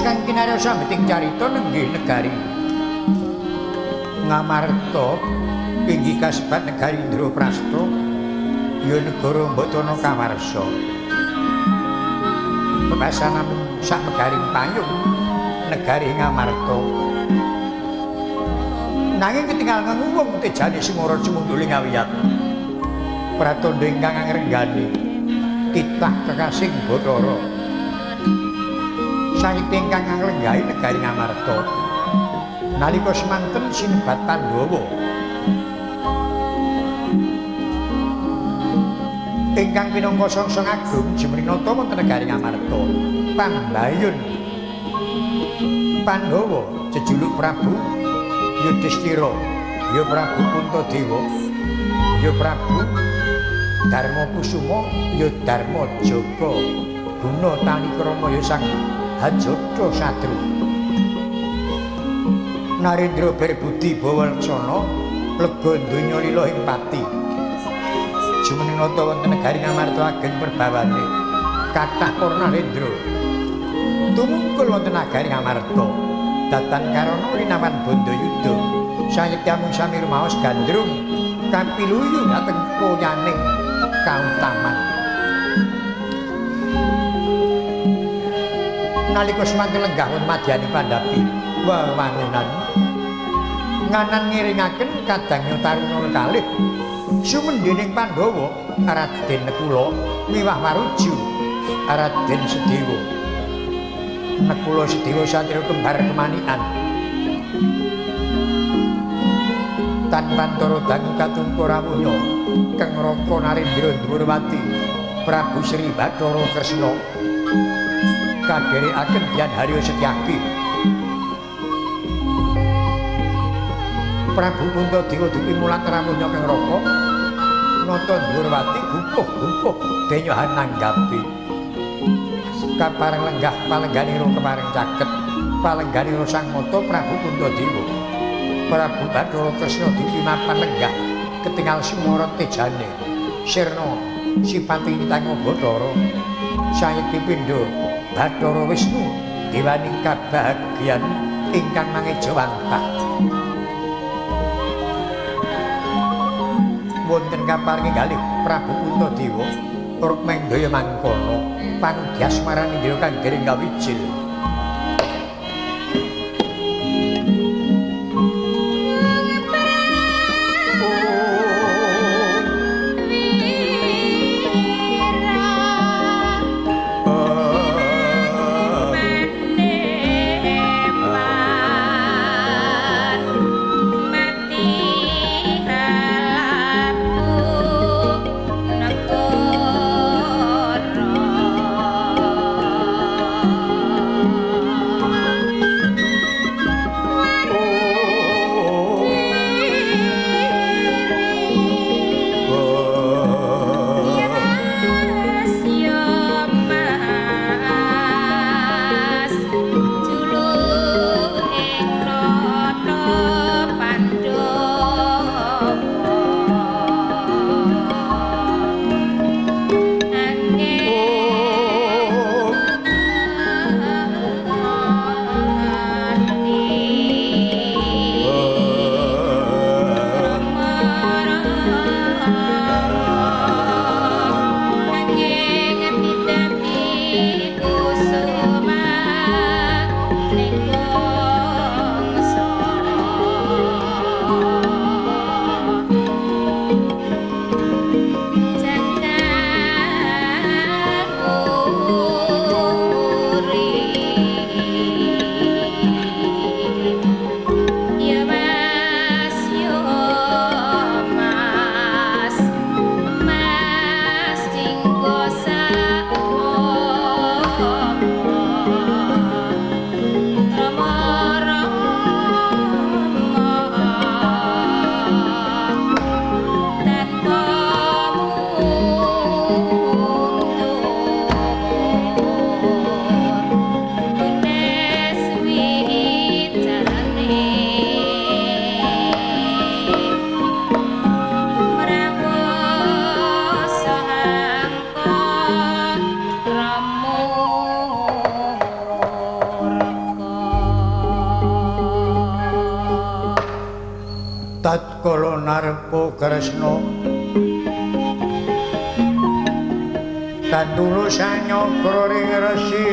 kang kinarya sambeting carita nenggih negari Ngamarta inggih kasebat negari Indraprasta ya negara Mbatana Kawarsa. Bebasan namung sak megaring payung negari Ngamarta. Nanging ketinggal ngenguwung tejane Sumara sumundhuling awiyat. Pratandha ingkang ngrenggani titah kekasing Bathara. Sayekti ingkang nglenggahi negari Ngamarta. Nalika semanten sinebat Pandhawa ingkang pinangka sangsang agung jemrinata wonten negari Ngamarta. Pambayun Pandhawa jejuluk Prabu Yudhistira, ya Prabu Puntadewa, ya Prabu Darma Kusuma, ya Darma Jaka, guna talikrama ya Sang Hajata Satru. Narendra berbudi bawa laksana lega donya lila ing pati. Jumeneng nata wonten negari Ngamarta ageng perbawane kathah para narendra. Tumungkul wonten nagari Ngamarta datan karana linawan bandayuda sayekti amung sami rumaos gandrung kapiluyu dhateng koyaning kautaman. Nalika semanten lenggah wonten madyani pandhapi wewangunan nganan ngiringaken kadangnya taruna kalih sumendhening Pandhawa Raden Nekula miwah waruju Raden Sedewa. Nekula Sedewa satria kembar kemanikan tan pantara dangu katungka rawuhnya Kang Raka Narendra Ndhuwurwati Prabu Sri Bathara Kresna kadherekaken Dian Haryo Setyaki. Prabu Puntadewa dupi mulat rawuhnya Kang Raka nata Ndhuwurwati gupuh-gupuh denyohan nanggapi. Kapareng lenggah palengganira kepareng caket palengganira Sang Mata Prabu Puntadewa. Prabu Bathara Kresna dupi mapan lenggah ketingal sumara tejane sirna sipati tanga Bathara sayekti pindha Bathara Wisnu dewaning kabahagyan ingkang mangejawantah. Wonten kaparinge galih Prabu Puntadewa Rukmendaya mangkono panudyasmaran Indra kang dereng kawijil. Oh. Kala narpa Kresna Tandula sanyakra ring resi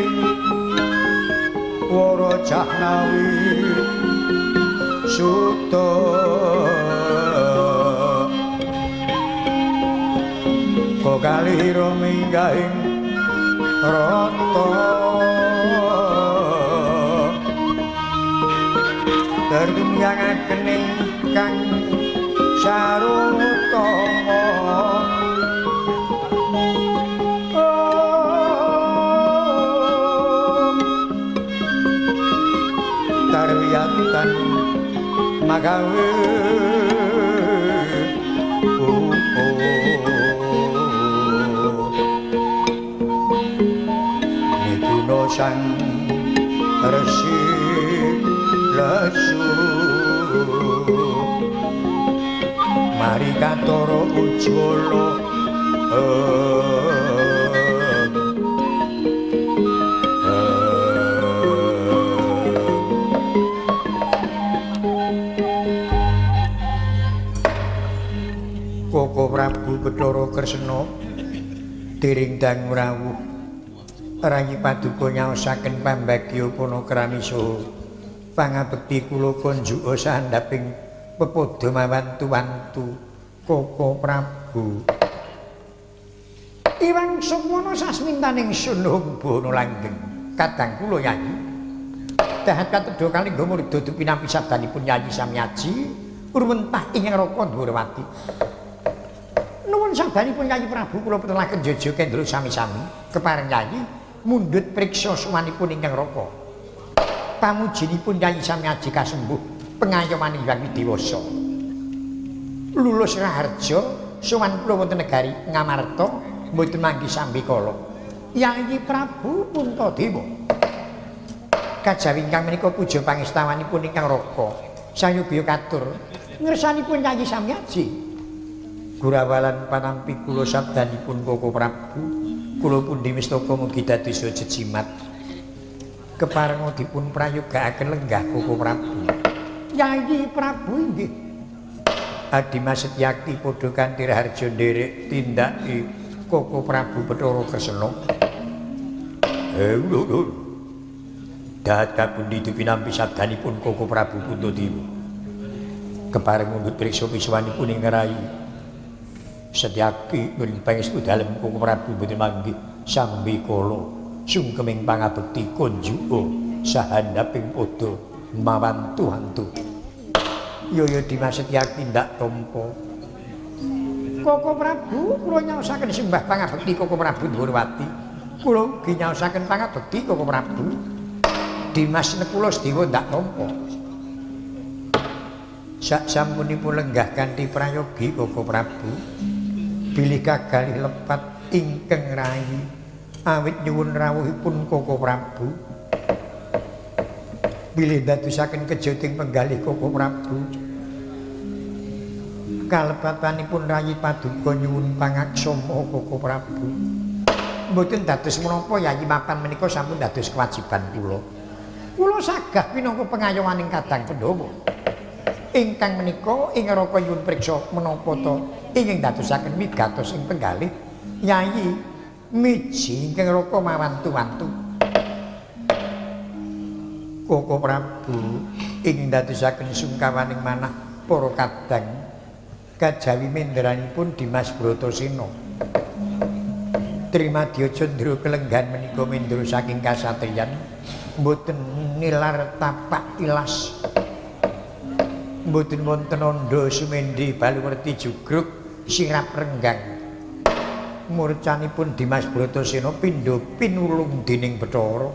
Wara Jahnawi Suta Kokalira minggahing rata Tertumyangaken ingkang sarutama Tarwiyatan magawe Niguna sang resi lesu Mari katara ujwala Koko Prabu Bathara Kresna dering dangu rawuh rayi paduka nyaosaken pambagya panakrami saha pangabekti kula kunjuka sahandhaping pepadha mawantu-wantu Koko Prabu. Iwang Sukmana sasmintaning sun Hambana langgeng kadang kula Yayi dahat katedha kalingga murda pinampi sabdanipun Yayi Samyaji urwentah ing Raka Dwarawati. Nuwun sabdanipun Yayi Prabu kula petelaken jaja kendra sami-sami kepareng Yayi mundhut priksa suwanipun ingkang raka. Pamujinipun Yayi Samyaji kasembuh pengayoman Hyang Widewasa. Lulus raharja sowan kula wonten negari Ngamarta mboten manggi sambikala. Yayi Prabu Puntadewa. Kajawi ingkang menika puja pangestawanipun ingkang raka sayogya katur ngersanipun Yayi Samyaji. Gurawalan panampi kula sabdanipun Koko Prabu kula pundi mistaka mugi dados jejimat. Keparenga dipun prayogakaken lenggah Koko Prabu. Yayi Prabu inggih. Adimas Setyaki padha kanthi raharja nderek tindake Koko Prabu Bathara Kresna. Dahat kapundi dipinampi sabdanipun Koko Prabu Puntadewa. Kepareng mundhut priksa pisuwanipun ing rayi Setyaki nyuwun pangestu dalem Koko Prabu mboten manggih sambikala sungkeming pangabekti kunjuka sahandhaping padha mawantu-wantu. Yaya Dimas Setyaki ndak tampa. Koko Prabu kula nyaosaken sembah pangabekti Koko Prabu Dwarawati. Kula ugi nyaosaken pangabekti Koko Prabu. Dimas Nekula Sedewa ndak tampa. Sak sampunipun lenggah kanthi prayogi Koko Prabu bilih kagalih lepat ingkang rayi awit nyuwun rawuhipun Koko Prabu. Bilih dadosaken kejoting penggalih Koko Prabu. Kalepatanipun rayi paduka nyuwun pangaksama Koko Prabu. Mboten dados menapa Yayi mapan menika sampun dados kewajiban kula. Kula sagah pinangka pengayomaning kadang Pandhawa. Ingkang menika ing raka nyuwun priksa menapa ta ingkang dadosaken wigatos ing penggalih Yayi miji ingkang raka mawantu-wantu. Koko Prabu ingkang dadosaken sungkawaning manah para kadang kajawi mendranipun Dimas Bratasena. Trimadya Candra kelenggan menika mendra saking kasatriyan mboten nilar tapak tilas. Mboten wonten andha sumendi baluwerti jugruk sirap renggang. Murcanipun Dimas Bratasena pindha pinulung dening Bathara.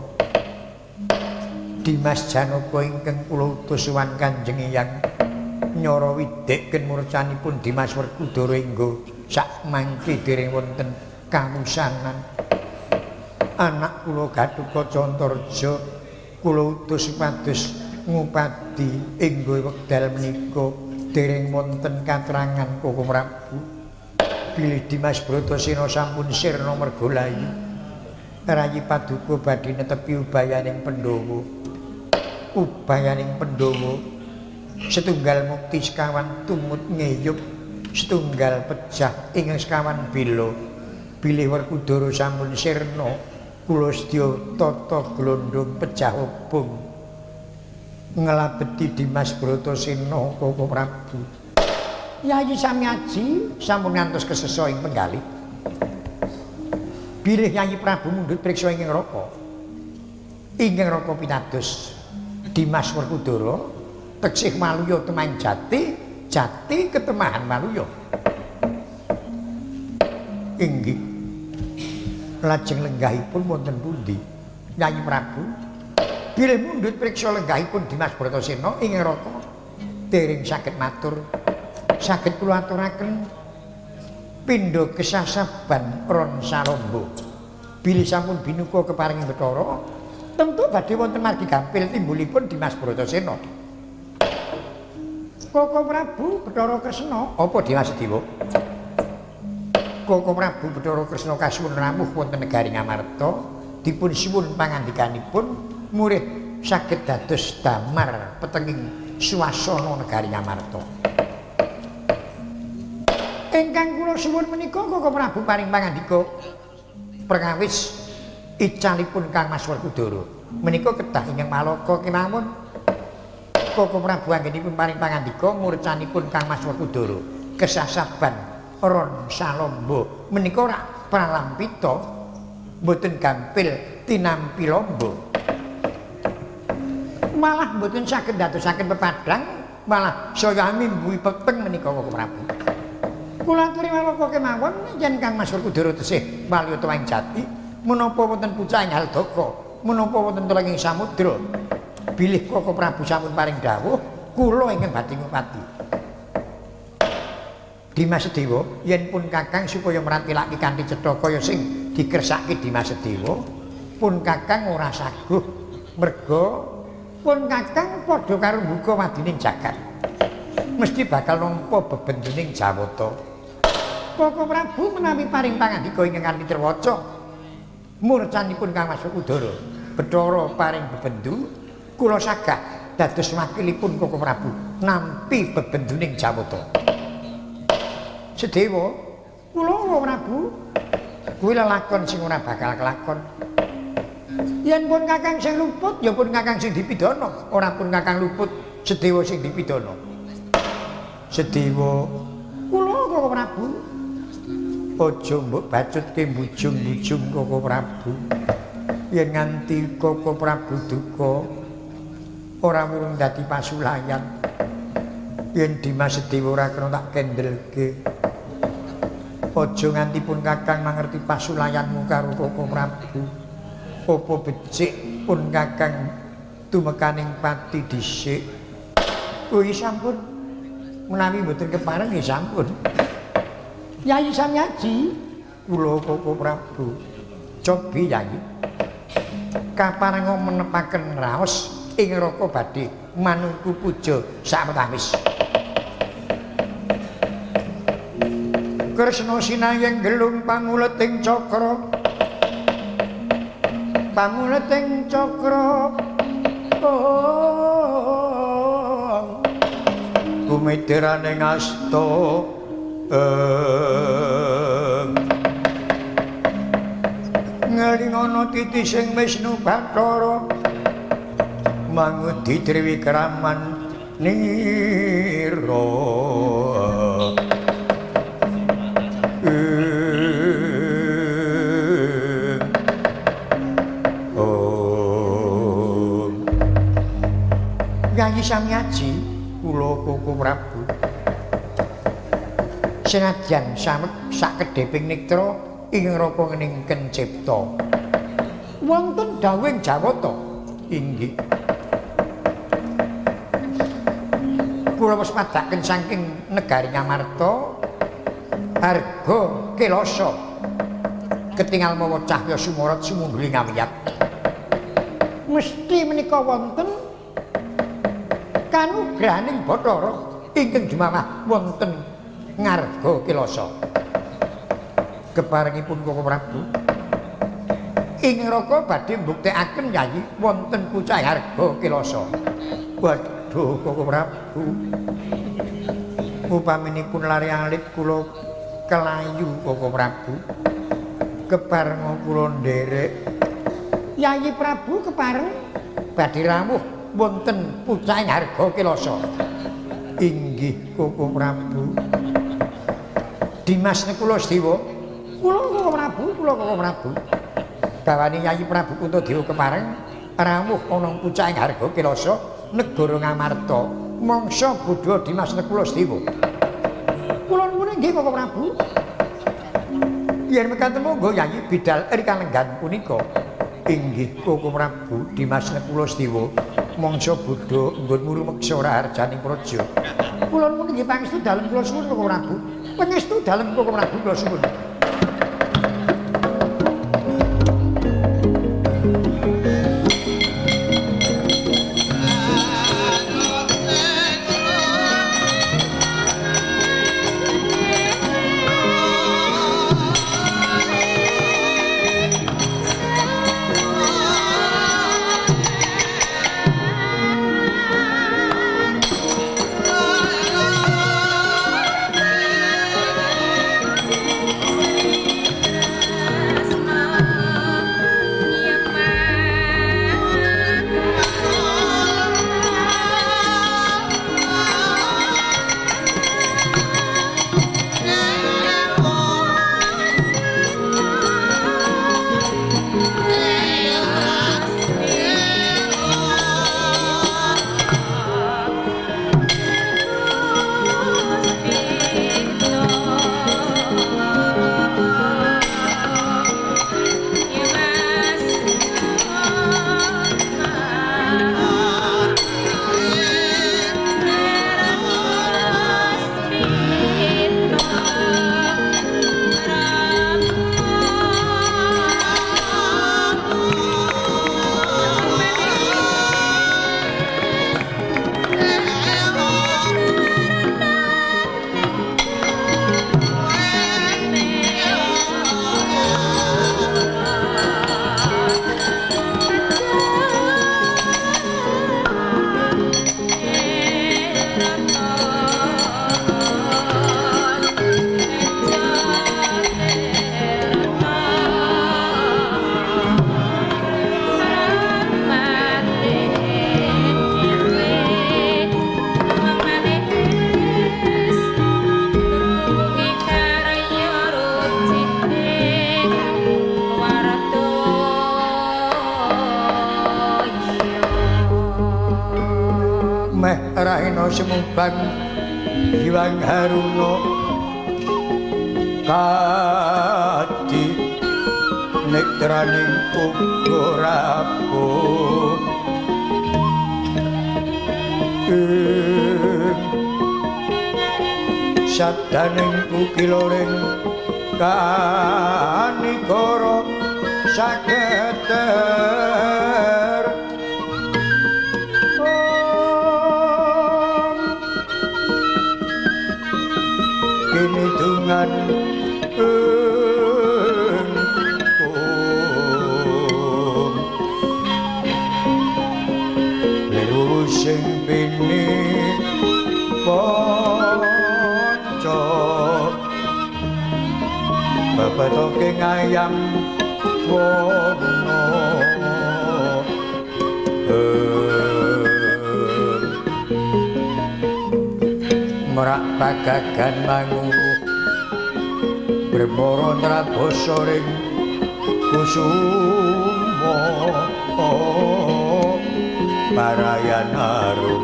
Dimas Janaka ingkang kula utus sowan Kanjeng Eyang nyara wideken murcanipun Dimas Werkudara engga sak mangke dereng wonten kawusanan. Anak kula Gatotkaca Antarja kula utus supados ngupadi engga wekdal menika dereng wonten katrangan Koko Prabu. Bilih Dimas Bratasena sampun sirna merga layu. Rayi paduka badhe netepi ubayaning Pandhawa. Ubayaning Pandhawa Setunggal mukti sekawan tumut ngeyup, setunggal pejah ingkang sekawan bela. Bilih Werkudara sampun sirna, kula sedya tata glondhong pejah obong. Nglabeti Dimas Bratasena Koko Prabu. Yayi Samyaji sampun ngantos kesesa ing penggalih. Bilih Yayi Prabu mundhut priksa ing neraka. Ingkang neraka pitados Dimas Werkudara teksih maluya teman jati, jati ketemahan maluya. Inggih. Lajeng lenggahipun wonten pundi? Yayi Prabu bilih mundhut priksa lenggahipun Dimas Bratasena ing neraka dereng saged matur. Saged kula aturaken pindha kesasaban Ron Salombo. Bilih sampun binuka keparing Bathara, tentu badhe wonten margi gampil timbulipun Dimas Bratasena. Koko Prabu Bathara Kresna, apa Dimas Dewa? Koko Prabu Bathara Kresna kasuwun rawuh wonten negari Ngamarta, dipun suwun pangandikanipun murid saged dados damar petenging swasana negari Ngamarta. Ingkang kula suwun menika Koko Prabu paring pangandika perkawis icalipun Kang Mas Werkudara. Menika kedah ingkang maloka kemawon. Koko Prabu anggenipun paring pangandika murcanipun Kang Mas Werkudara kesasaban Ron Salombo menika rak pralampita mboten gampil tinampi lomba. Malah mboten saged ndadosaken pepadhang, malah saya mimbuhi peteng menika Koko Prabu. Kula aturi maloka kemawon yen Kang Mas Werkudara tesih malya tuwang jati, menapa wonten pucah ing Haldaka, menapa wonten telenging samudra. Bilih Koko Prabu sampun paring dawuh, kula ingkang badhe ngupati. Dimas Dewa, yen pun Kakang supaya mratilake kanthi cetha kaya sing dikersake Dimas Dewa, pun Kakang ora saguh merga pun Kakang padha karo mbuka wadining jagat. Mesti bakal nampa bebenduning Jawata. Koko Prabu menawi paring pangandika ingkang kanthi terwaca murcanipun Kang Mas Werkudara Bathara paring bebendu, kula sagah dados wakilipun Koko Prabu nampi bebenduning Jawata. Sedewa, kula Prabu kuwi lelakon sing ora bakal kelakon. Yen pun Kakang sing luput, ya pun Kakang sing dipidana, ora pun Kakang luput, Sedewa sing dipidana. Sedewa, kula Koko Prabu aja mbok bacutke bujung-bujung Koko Prabu. Yen nganti Koko Prabu duka ora wurung dadi pasulayan. Yen Dimas Dewa ora kena tak kendelke. Aja nganti pun Kakang mangerti pasulayanmu karo Koko Prabu. Apa becik pun Kakang tumekaning pati dhisik. Kuwi sampun menawi mboten kepareng nggih sampun. Yayi Samyaji, kula Koko Prabu. Cobi Yayi. Kaparenga menepaken raos ing neraka badhe manungku puja sawetawis. Kresna sinayeng gelung pamuleting cakra. Pamuleting cakra. Oh. Gumederaning asta. Ngelingono titising Wisnu Bathara mangudi Triwikraman nira. Yayi Samyaji, kula Koko Prabu. Senadyan samek sakedheping nektra ing neraka ngening kencipta. Wonten dawuhing Jawata inggih. Kula wis padhaken saking negari Ngamarta harga Kelasa ketingal mawa cahya sumorot sumundhuli ngawiyat. Mesti menika wonten kanugrahaning Bathara ingkang jumawah wonten ngarga Kelasa. Keparengipun Koko Prabu ing neraka badhe mbuktekaken Yayi wonten pucah harga Kelasa. Waduh. Aduh Koko Prabu. Upaminipun lare alit kula kelayu Koko Prabu. Keparenga kula nderek Yayi Prabu kepareng badhe rawuh wonten pucaking Harga Kelasa. Inggih Koko Prabu. Dimas Nekula Sdewa, kula Koko Prabu, kula Koko Prabu. Bawane Yayi Prabu Puntadewa kepareng rawuh ana pucaking Harga Kelasa negara Ngamarta mangsa bodha Dimas Nekula Sdewa. Kula nuwun inggih Koko Prabu. Yen mekaten monggo Yayi bidal ing kalenggan punika. Inggih Koko Prabu Dimas Nekula Sdewa mangsa bodha nggon murumeksa raharjaning praja. Kula nuwun inggih pangestu dalem kula suwun Koko Prabu. Pangestu dalem Koko Prabu kula suwun. Semubang Hyang Haruna kadi netraning uga rawuh sabdaning kukiloring kanikara sageter. Kinidungan engkung leru sing pini panca bebetoke ngayam wana merak pagagan manguruh bremara nrabasa ring kusuma parayan arum.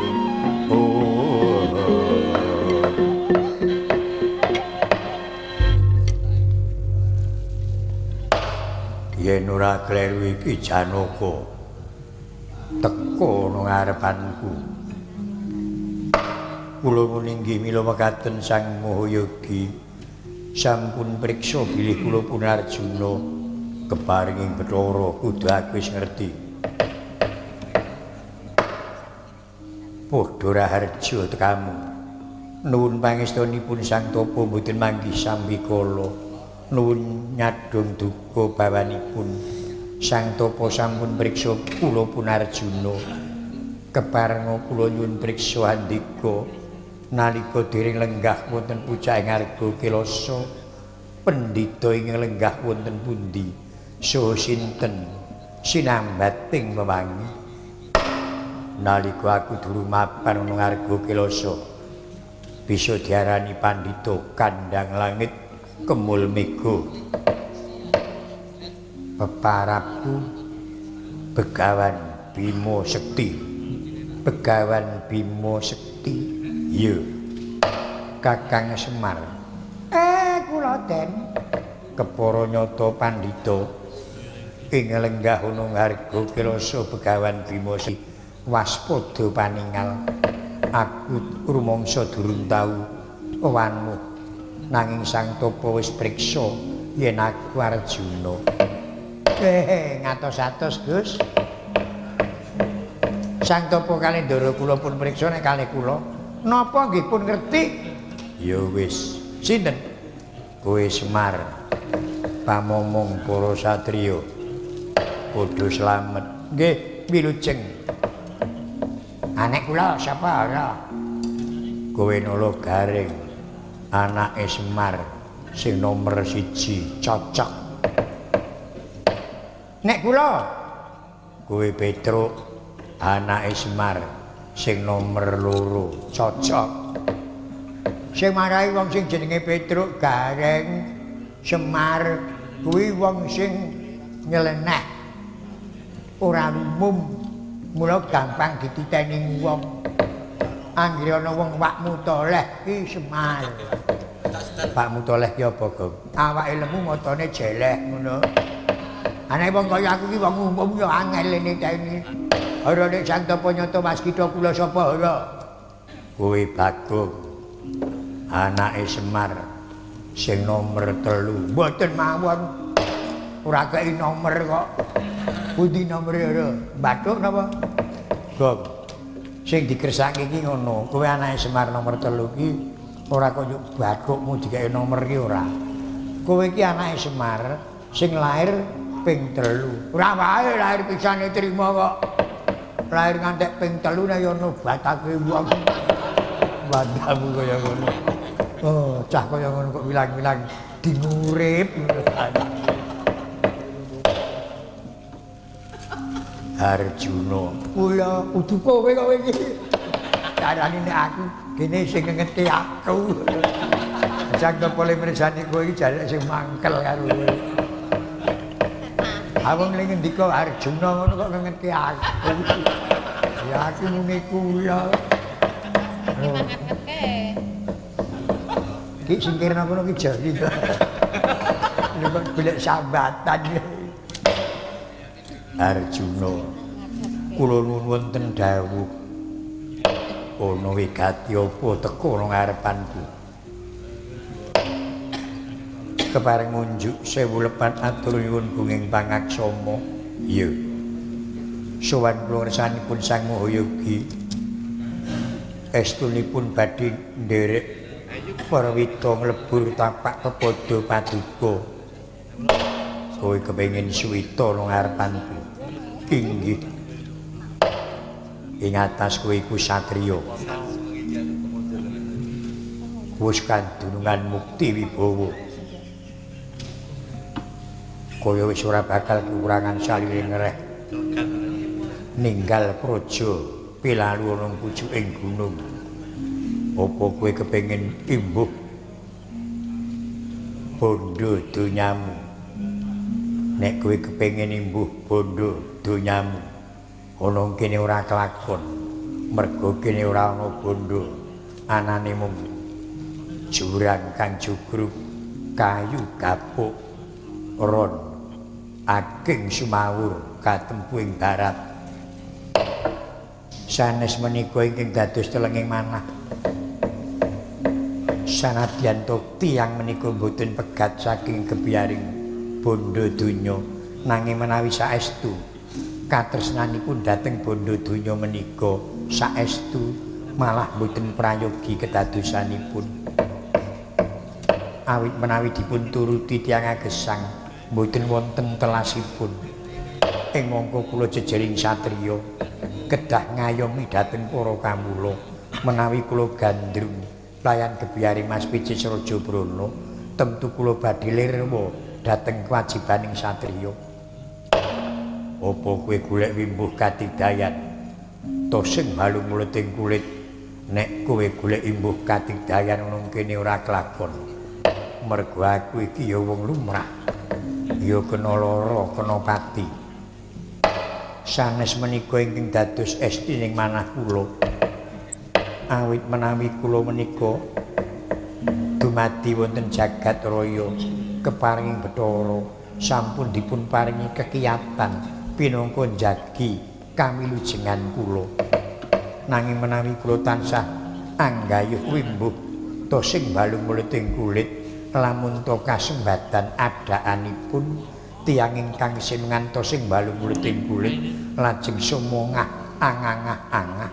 Yen ora kleru iki Janaka teka nang ngarepanku. Kula nguninggi mila mekaten Sang Mahayogi sampun priksa bilih kula pun Arjuna keparinging Bathara kudu aku wis ngerti. Padha raharja tekamu. Nuwun pangestunipun Sang Tapa mboten manggih sambikala. Nuwun nyadhong duka bawanipun Sang Tapa sampun priksa kula pun Arjuna. Keparenga kula nyuwun priksa handika nalika dereng lenggah wonten pucak Ngarga Kelasa, pendhita ingkang lenggah wonten pundi saha sinten sinambating wewangi? Nalika aku durung mapan ana Ngarga Kelasa, bisa diarani pandhita kandhang langit kemul mega. Peparapku Begawan Bima Sekti. Begawan Bima Sekti. Iya. Kakang Semar. Kula Den. Kepara nyata pandhita ing lenggah ana Ngarga Kelasa Begawan Bima Sekti waspada paningal. Aku rumangsa durung tau wanuh, nanging Sang Tapa wis priksa yen aku Arjuna. Ngatos-atos, Gus. Sang Tapa kalih ndara kula pun priksa nek kalih kula. Napa nggih pun ngerti? Ya wis. Sinten? Kowe Semar. Pamomong para satriya. Padha slamet. Nggih, wilujeng. Anek kula sapa ora? Kowe Nala Gareng, anake Semar sing nomer 1, cocok. Nek kula kowe Petruk, anake Semar sing nomer 2, cocok. Sing marai wong sing jenenge Petruk, Gareng, Semar kuwi wong sing nyeleneh, ora umum, mula gampang dititeni wong. Anggere ana wong wakmu toleh ki Semar. Pakmu toleh ki apa, Gong? Awake lemu matane jeleh ngono. Anake wong kaya aku ki wong umum ya angel niteni. Ora nek Sang Tapa nyata waskita kula sapa ora? Kowe Bagong, anake Semar sing nomer 3. Mboten mawon. Ora kei nomer kok. Pundi nomere ora? Bathuk napa? Gong. Sing dikersake iki ngono, kowe anake Semar nomor 3 ki ora kaya bathukmu dikeki nomer ki ora. Kowe iki anake Semar sing lahir ping 3. Ora wae lahir pisane trima kok. Lahir ngantek ping 3 nek ya nobatake wong. Bandamu kaya ngono. Oh, cah kaya ngono kok wilang-wilang dingurip. Arjuna, kula kudu kowe kowe iki. Carane nek aku kene sing ngeti aku. Sang Tapa le mirsani kowe iki jare sing mangkel karo kowe. Awong ning ngendika Arjuna ngono kok ngeti aku. Ya aku muni kula. Ki singkirna kono ki jari. Lha kok golek sambatan. Arjuna, kula nuwun wonten dawuh. Ana wigati apa teka nang ngarepanku? Kepareng ngunjuk sewu lepat atur nyuwun gunging pangaksama. Iya. Sowan kula ngersanipun Sang Mahayogi. Estunipun badhe nderek perwita nglebur tapak pepadha paduka. Kowe kepengin suwita nang ngarepanku? Inggih. Ing atas kowe iku satriya. Wis kandungan mukti wibawa. Kaya wis ora bakal kekurangan salire ngereh. Ninggal praja pilalu ana pucuking gunung. Apa kowe kepengin imbuh bondo donyamu? Nek kowe kepengin imbuh bondo donyamu, ana kene ora kelakon. Mergo kene ora ana bondo, anane mung jurang kang jugruk, kayu gapuk, ron aking sumawur katempu ing barat. Sanes menika ingkang dados telenging manah. Sanadyan to tiyang menika mboten pegat saking gebiaring bondo donya, nanging menawi saestu katresnanipun dhateng bondo donya menika saestu malah mboten prayogi kedadosanipun. Awit menawi dipun turuti tiyang agesang mboten wonten telasipun. Ing mangka kula jejering satriya Kedah ngayomi dhateng para kawula. Menawi kula gandrung layan gebyari Mas Picis Raja Brana, tentu kula badhe lirwa dhateng kewajibaning satriya. Apa kowe golek wimbuh katidayan? Tosing balung muleting kulit. Nek kowe golek imbuh katidayan ana kene ora kelakon. Mergo aku iki ya wong lumrah. Ya kena lara, kena pati. Sanes menika ingkang dados estining manah kula. Awit menawi kula menika dumadi wonten jagat raya keparinging Bathara sampun dipun paringi kekiyatan pinangka njagi kamilujengan kula. Nanging menawi kula tansah anggayuh wimbuh tosing balung muliting kulit, lamun to kasembatan adaanipun tiyang ingkang isih ngantosing balung muliting kulit lajeng sumongah angangah-angah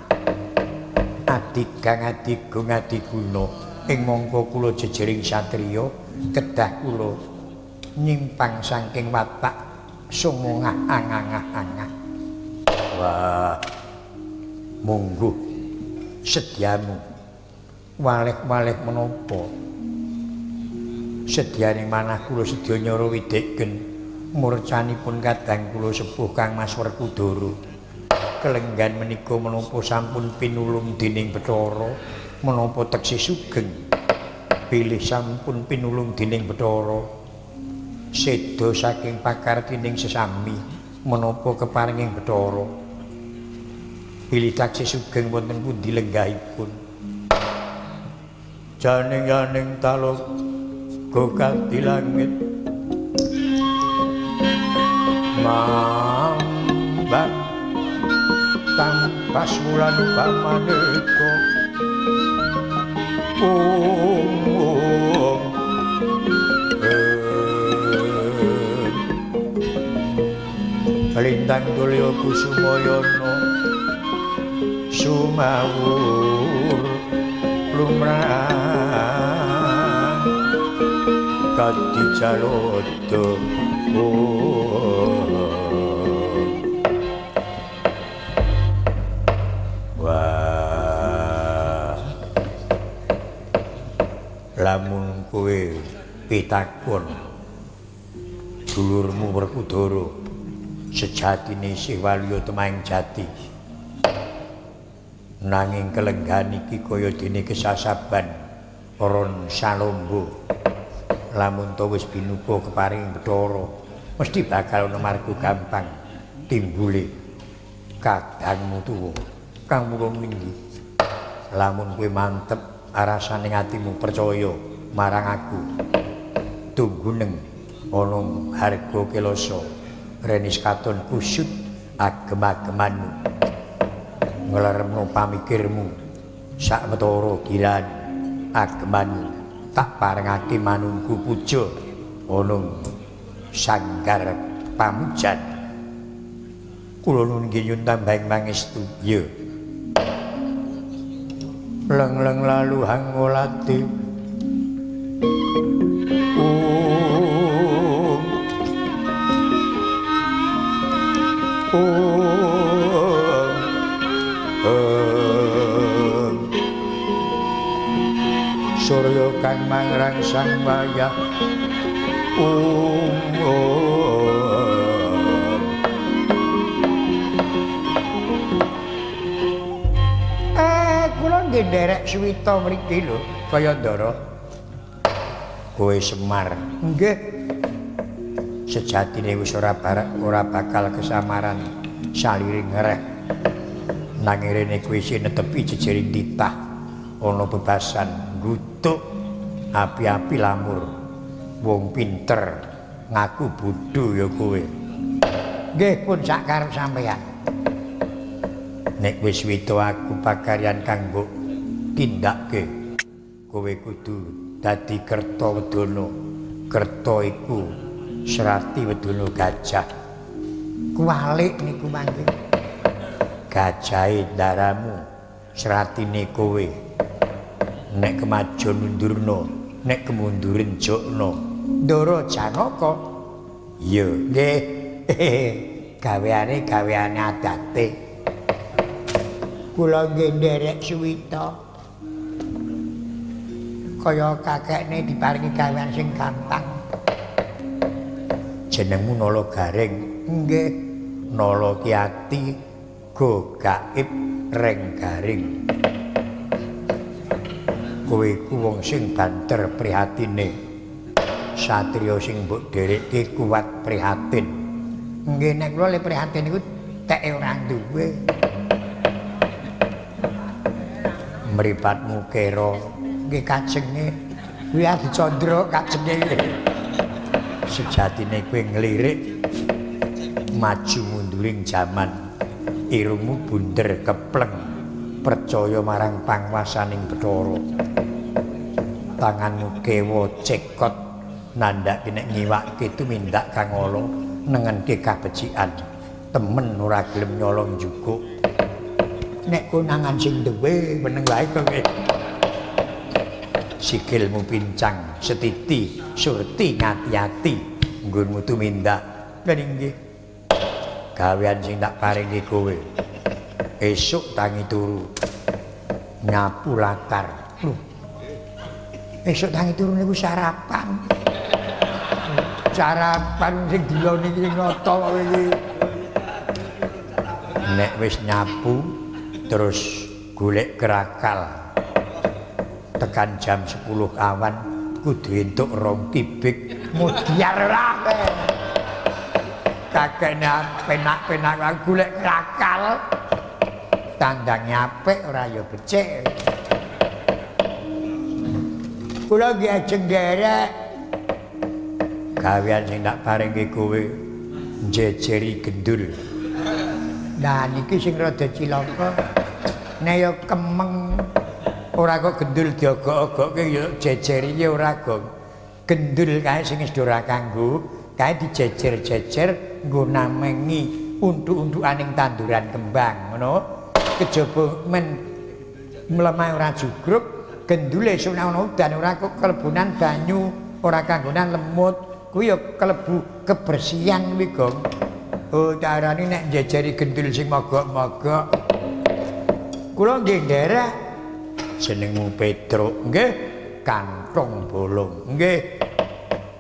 adigang adigung adiguna ing mangka kula jejering satriya kedah kula nyimpang saking watak sumongah angangah-angah. Wah, mungguh sedyamu waleh-waleh menapa? Sedyane manah kula sedya nyara wideken murcanipun kadang kula sepuh Kang Mas Werkudara. Kelenggan menika menapa sampun pinulung dening Bathara, menapa teksih sugeng? Bilih sampun pinulung dening Bathara, seda saking pakartining sesami menapa keparinging Bathara? Bilih taksih sugeng wonten pundi lenggahipun? Janing-janing talaga kadi langit mambang tampas wulan pamaneka lintang tulya kusumayana sumawur lumrah kadi jalodo. Wah, lamun kowe pitakon dulurmu Werkudara sejatine isih waluya temahing jati, nanging kelenggahan iki kaya dene kesasaban ron salombo. Lamun to wis binuka keparing Bathara mesti bakal ana marga gampang timbule kadangmu tuwa kang mula ninggi. Lamun kowe mantep arasane atimu percaya marang aku, tungguneng ana harga kelasa renis katon kusut agem-agemanmu ngleremno pamikirmu sawetara giran agemanmu tak parengake manunggu puja ana sanggar pamujan. Kula nuwun nggih nyuwun tambahing pangestu. Ya. Leng-leng lalu hangolati surya kang mangrangsang wayah kula nggih nderek suwita mriki lho kaya ndara. Kowe Semar. Nggih. Sejatine wis ora bakal kesamaran saliring ngereh. Nanging rene kowe isih netepi jejering titah ana bebasan nggutuk api-api lamur. Wong pinter ngaku bodho ya kowe. Nggih pun sak karep sampeyan. Nek wis wita aku pakaryan kang mbok tindake, kowe kudu dadi Kerta Wedana. Kerta iku serati wedana gajah. Kuwalik niku mangke. Gajahe ndaramu seratine kowe. Nek kemajon undurna, nek kemunduren jokna. Ndara Janaka. Iya, nggih. Gaweane gaweane adate. Kula nggih nderek suwita. Kaya kakekne diparingi gawean sing gampang. Jenengmu Nala Gareng. Nggih. Nala ki ati go gaib reng garing. Kowe iku wong sing banter prihatine. Satriya sing mbok dherekke kuat prihatin. Nggih, nek kula le prihatin niku teke ora duwe. Mripatmu kera, nggih kajenge. Kuwi dicandra kajenge. Sejatine kowe nglirik maju munduring jaman. Irungmu bunder kepleng, percaya marang pangwasaning Bathara. Tanganmu kewa cekot nandhake nek ngiwakke tumindak kang ala nengenke kabecikan. Temen ora gelem nyolong njukuk. Nek konangan sing duwe meneng wae kowe. Sikilmu pincang setiti surti ngati-ati nggonmu tumindak. Lha nggih. Gawean sing tak paringi kowe. Esuk tangi turu nyapu latar. Lho. Esuk tangi turu niku sarapan. Sarapan sing dina niki sing nata kowe iki. Nek wis nyapu terus golek krakal. Tekan jam 10 awan kudu entuk 2 kibik. Mudyar ora kowe. Kakekne penak-penak golek krakal. Tandange apik ora ya becik. Kula nggih ajeng nderek. Gawean sing tak paringke kowe njejeri gendul. Nah niki sing rada cilaka. Nek ya kemeng ora kok gendul diogok-ogokke ya jejeri ya ora gong. Gendul kae sing wis ora kanggo, kae dijejer-jejer nggo namengi untuk-untukaning tanduran kembang ngono. Kejaba men mlemah ora jugruk, gendule esuk nek ana udan ora kok kelebunan banyu, ora kanggonan lemut. Kuwi ya kelebu kebersihan kuwi, Gong. Oh, carane nek njejeri gendul sing mogok-mogok. Kula nggih nderek. Jenengmu Petruk, nggih. Kantong bolong, nggih.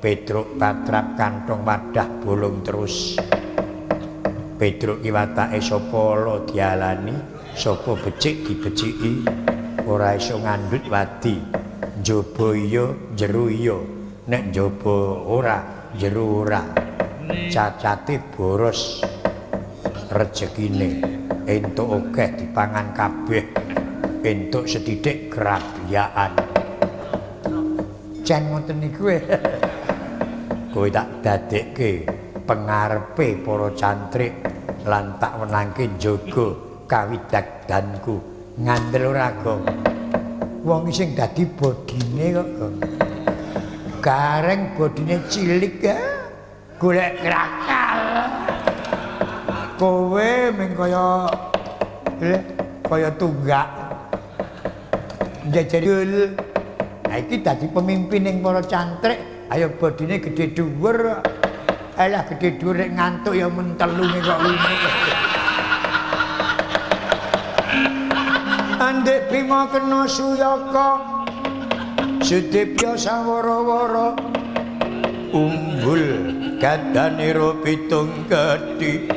Petruk patrap kantong wadah bolong terus. Petruk ki watake sapa ala dialani, sapa becik dibeciki, ora iso ngandhut wadi. Njaba iya, jero iya. Nek njaba ora, jero ora. Cacate boros rejekine, entuk akeh dipangan kabeh, entuk sethithik krabyakan. Jan ngoten niku. Kowe tak dadekke pengarepe para cantrik lan tak wenangke njaga kawidakdanku. Ngandel ora, Gong? Wong sing dadi bodine kok, Gong. Gareng bodine cilik ya, golek krakal. Kowe ming kaya kaya tunggak. Njejeri. Nah iki dadi pemimpin ning para cantrik, ayo bodine gedhe dhuwur. Alah gedhe dhuwur nek ngantuk ya mentelunge kok ngene. Andek Bima kena suyaka, Sudipya sawara-wara, umbul gadanira pitung gedhi.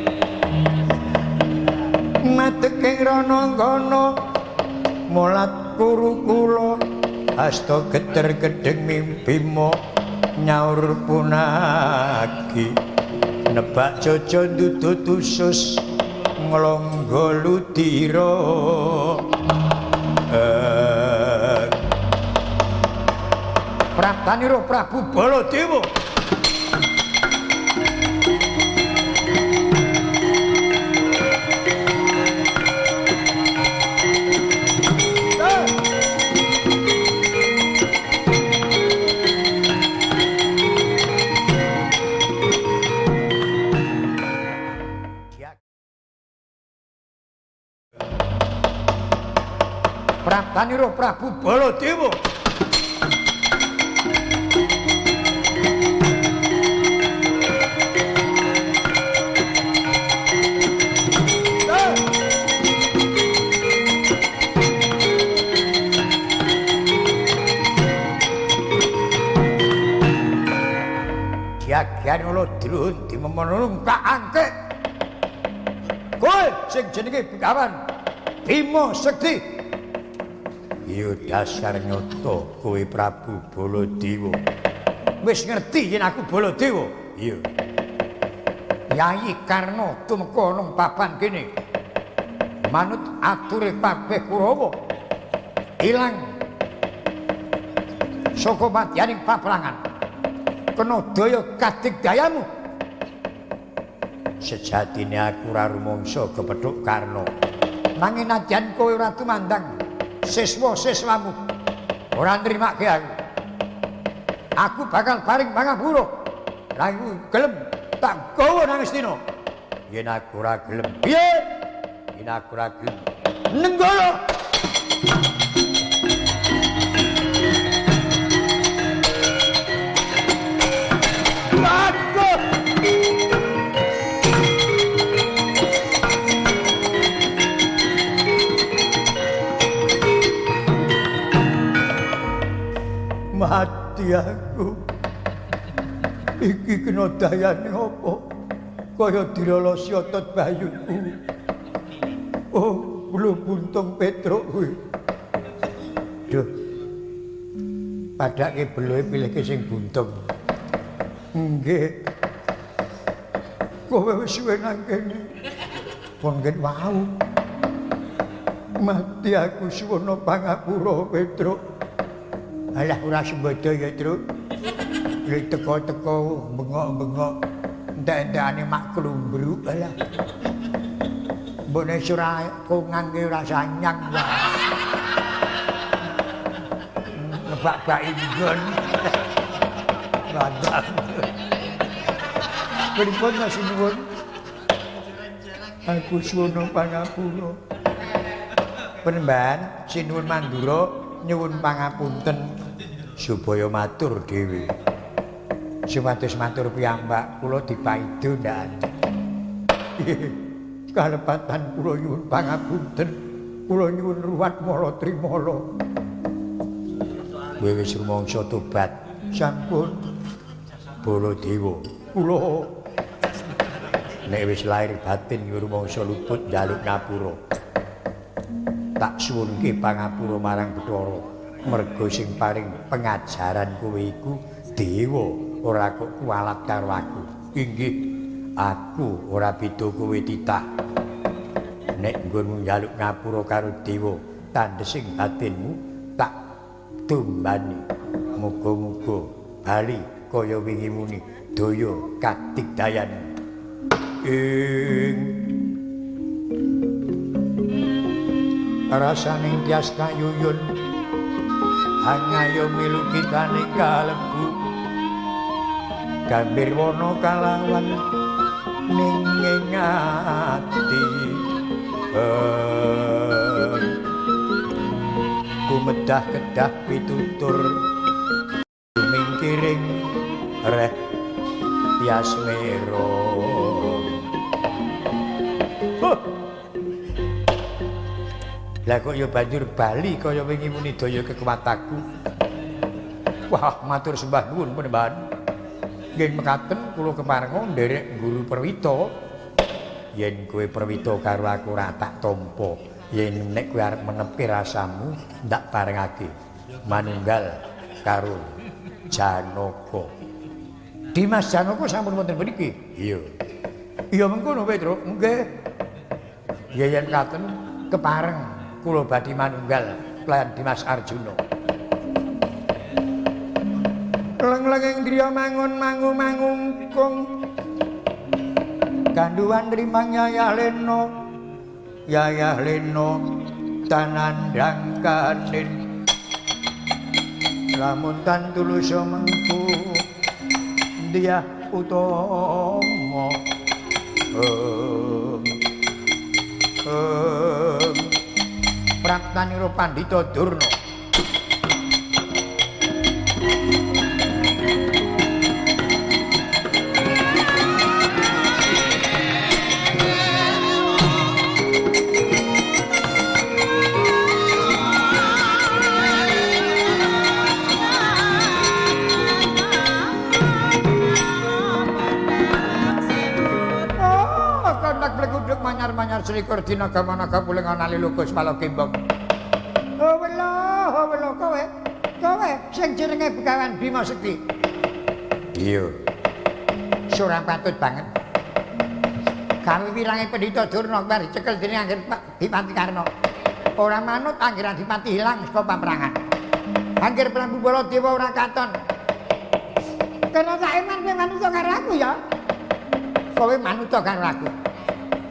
Madeg ing rananggana, molat kuru kula, asta geter gedheng mimpima, nyaur punagi, nebak jojo ndudut usus, nglonggo ludira. Praptanira Prabu Baladewa. Praptanira Prabu Baladewa. Bagian ula druhun dimemonulung kaangke. Kowe sing jenenge Begawan Bima Sekti. Iya dasar nyata kowe Prabu Baladewa. Wis ngerti yen aku Baladewa? Iya. Yayi Karna tumeka nang papan kene. Manut ature kabeh Kurawa. Ilang saka madyaning paprangan. Kena daya kadigdayamu. Sejatine aku ora rumangsa kepethuk Karna. Nanging nadyan kowe ora tumandang siswa-siswamu ora nrimake aku. Aku bakal paring pangapura. Lah iku gelem tak gawa nang Astina. Yen aku ora gelem, piye? Yen aku ora gelem, nenggala. Mati aku. Iki kena dayane apa? Kaya dilolosi otot bayutku. Oh, belum buntung Petruk kuwi. Duh. Padake belohe pilihke sing buntung. Nggih. Kowe wis suwe nang kene. Pun nggih wau. Mati aku suwono pangapura Petruk. Alah ora sembodo ya, Truk. Lek teko-teko bengok-bengok entek-entekane mak klumbruk alah. Mbokne ora kongan ki ora sanyang wae. Ngebak-baki nggon. Bandang. Pripun Mas nuwun? Aku suwono pangapura. Penemban sinuwun Mandura nyuwun pangapunten supaya matur dhewe. Supados matur piyambak kula dipaido ndak. Kalepatan kula nyuwun pangapunten, kula nyuwun ruwat mala trimala. Kowe wis rumangsa tobat. Sampun. Baladewa, kula nek wis lahir batin rumangsa luput njaluk ngapura. Tak suwunke pangapura marang Bathara. Merga sing paring pengajaran kowe iku dewa, ora kok kualat karo aku. Inggih, aku ora beda kowe titah. Nek nggonmu njaluk ngapura karo dewa, tandhesing batinmu tak tumbani. Muga-muga bali kaya wingi muni daya kadigdayan. Ing rasaning tias kayuyun hangayo milu kitane kalebu gambir wana kalawan ning ati kumedah kedah pitutur mingkiring reh tias mero. Lah kok ya banjur bali kaya wingi muni daya kekuatanku. Wah, matur sembah nuwun Panembahan. Nggih mekaten kula keparenga nderek guru Perwita. Yen kowe Perwita karo aku ora tak tampa. Yen nek kowe arep menepke rasamu ndak parengake manunggal karo Janaka. Dimas Janaka sampun wonten mriki. Iya. Iya mengkono Petruk, nggih. Ya yen mekaten kepareng kula badhe manunggal kelayan Dimas Arjuna. Leng-lenging driya mangun mangu mangungkung. Ganduwan rimang yayah lena. Yayah lena tanandhang kanin. Lamun tan tulus mengku dyah utama. Praptanira Pandhita Durna. 124 dina gamanaga pulenga nalilukus palogembong. Oh welo, oh welo kowe. Kowe sing jenenge Begawan Bima Sekti. Iya. Surang patut banget. Gawe wirange Pendhita Durna kuwi dicekel dening Angger Dipati Karna. Ora manut Angger Adipati ilang saka paperangan. Angger Prabu Baladewa ora katon. Kena sak eman kowe manut karo aku ya. Kowe manut karo aku.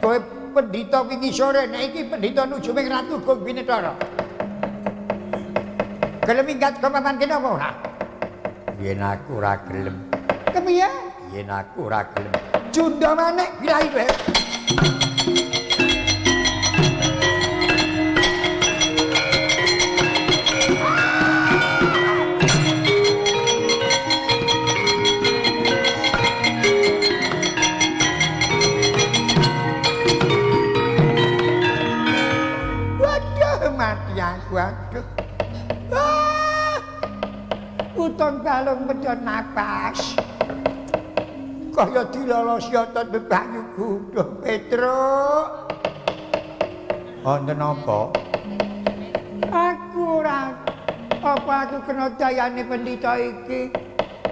Kowe pendhita wingi sore nek iki pendhita nuju ing Ratu Gung Binetara. Gelem minggat ka papan kene apa ora? Yen aku ora gelem. Kepiye? Yen aku ora gelem. Junda manik birahi kowe. Waduh, mati aku, aduh. Ah, utang balung medhot napas. Kaya dilolosi otot bebayuku, duh Petruk. Wonten apa? Aku ora apa aku kena dayane pendhita iki.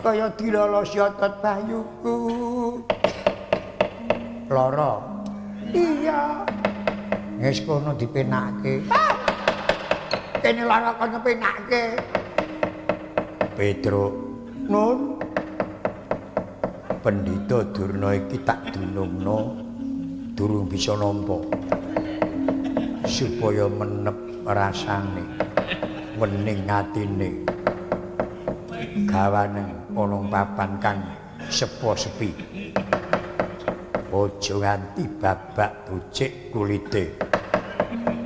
Kaya dilolosi otot bayuku. Lara. Iya. Wis kono dipenake. Ah! Kene lara kono penake. Petruk, nun. Pendhita Durna iki tak dunungno durung bisa nampa supaya menep rasane wening atine gawaneng ana papan kang sepo sepi aja nganti babak bucik kulite.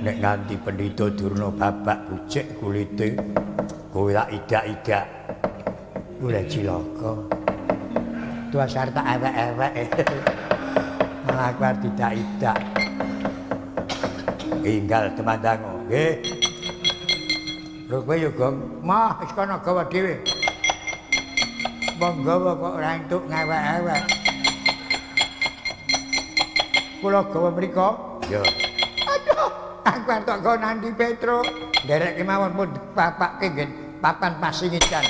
Nek nganti Pendhita Durna babak bucik kulite kowe tak idak-idak oleh cilaka. Tuasar tak ewek-ewek. Malah aku arep tidak-idak. Inggal temandango, nggih. Lho kowe yo Gong, mah wis kono gawa dhewe. Monggo kok ora entuk ngewek-ewek. Kula gawa mriko? Ya. Aduh, aku arep tok gawa nandi Petruk. Nderek kemawon pun papakke nggih papan pasingidan.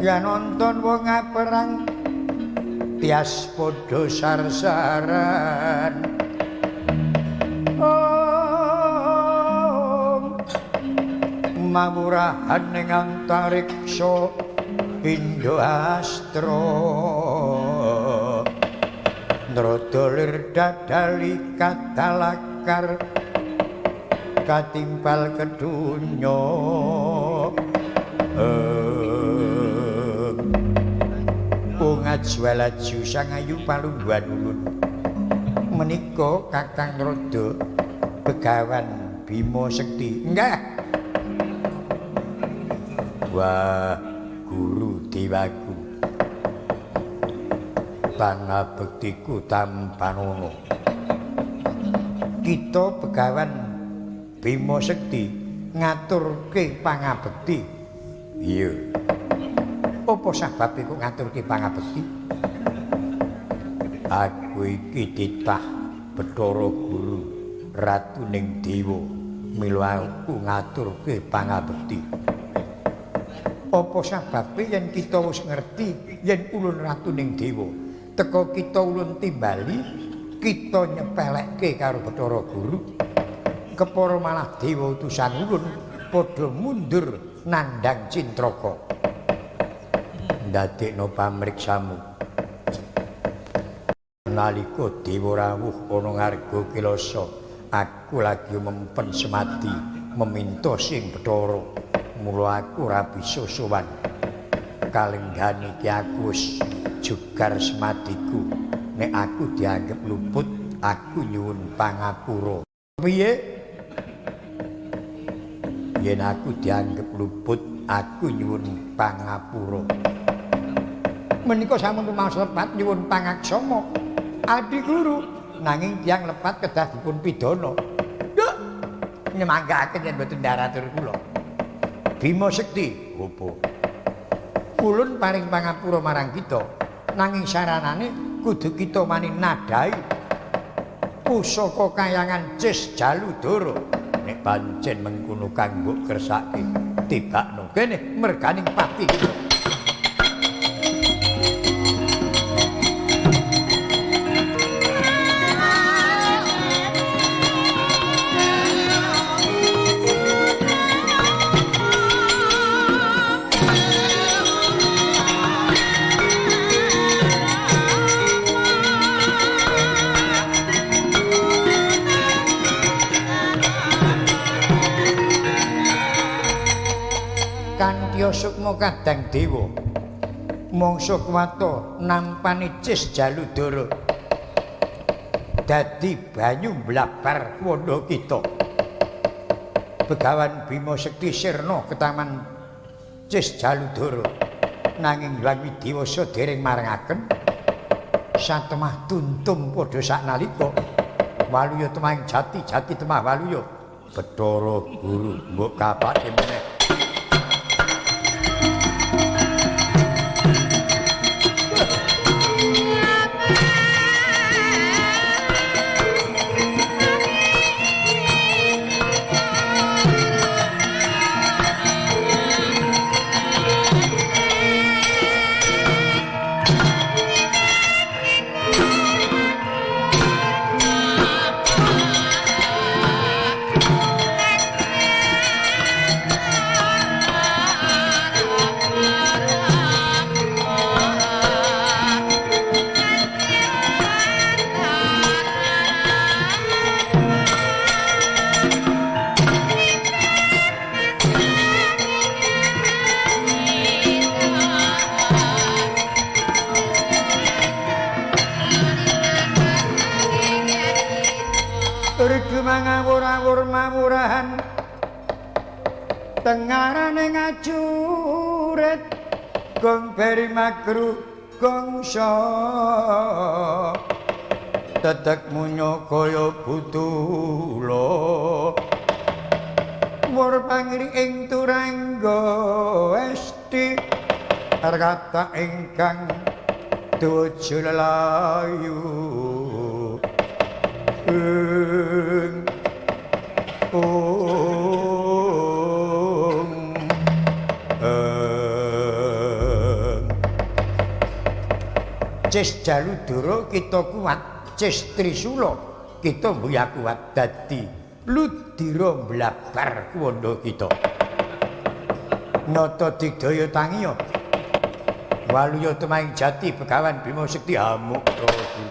Ya nonton wong perang tias padha sarsaran. Om mawurahan ning antariksa pindha astra nrodo lir dadali katalakar katimpal kedunya. Pungajwalaju sangayu palungguhan ulun menika Kakang Rada Begawan Bima Sekti. Nggih. Wah, guru dewaku. Pangabektiku tampanono. Kita Begawan Bima Sekti ngaturke pangabekti. Iya. Apa sababe kok ngaturke pangabekti? Aku iki titah Bathara Guru Ratuning Dewa, mila aku ngaturke pangabekti. Apa sababe yen kita wis ngerti yen ulun Ratuning Dewa, teka kita ulun timbali, kita nyepelekke karo Bathara Guru. Kepara malah dewa utusan ulun padha mundur nandhang Cintraka. Ndadekno pamriksamu. Nalika dewa rawuh ana ngarga Kilasa, aku lagi mempen semadi meminta sing Bathara. Mula aku ora bisa sowan. Kalenggan iki aku wis jugar semadiku. Nek aku dianggep luput, aku nyuwun pangapura. Piye? Yen aku dianggep luput, aku nyuwun pangapura. Menika sampun rumaos lepat nyuwun pangaksama. Adi guru, nanging tiyang lepat kedah dipun pidana. Nduk, nyemanggaaken yen mboten ndaratur kula. Bima Sekti, opo? Ulun paring pangapura marang kita, nanging saranane kudu kita mani nadhahi pusaka kayangan Cis Jaludara. Nek pancen mengkono kang mbok kersake, tibakno kene merganing pati kita. Sukma kadang dewa mangsa kuwata nampani Cis Jaludara dadi banyu blabar wanda kita. Begawan Bima Sekti sirna ketaman Cis Jaludara, nanging Hyang Widiwasa dereng marengaken. Satemah tuntum padha saknalika waluya temahing jati, jati temah waluya. Bathara Guru mbok kapake meneh. Mangawur-awur mawurahan tengarane ngajurit gong beri magru gongso tetek munyo kaya butulo wur pangri ing turangga esti rata ingkang tuju lelayu. Cis Jaludara kita kuat, Cis Trisula kita mbuya kuat, dadi ludira mblabar kuwanda kita. Nata digdaya tangiya waluya temahing jati Begawan Bima Sekti amuk. Ah!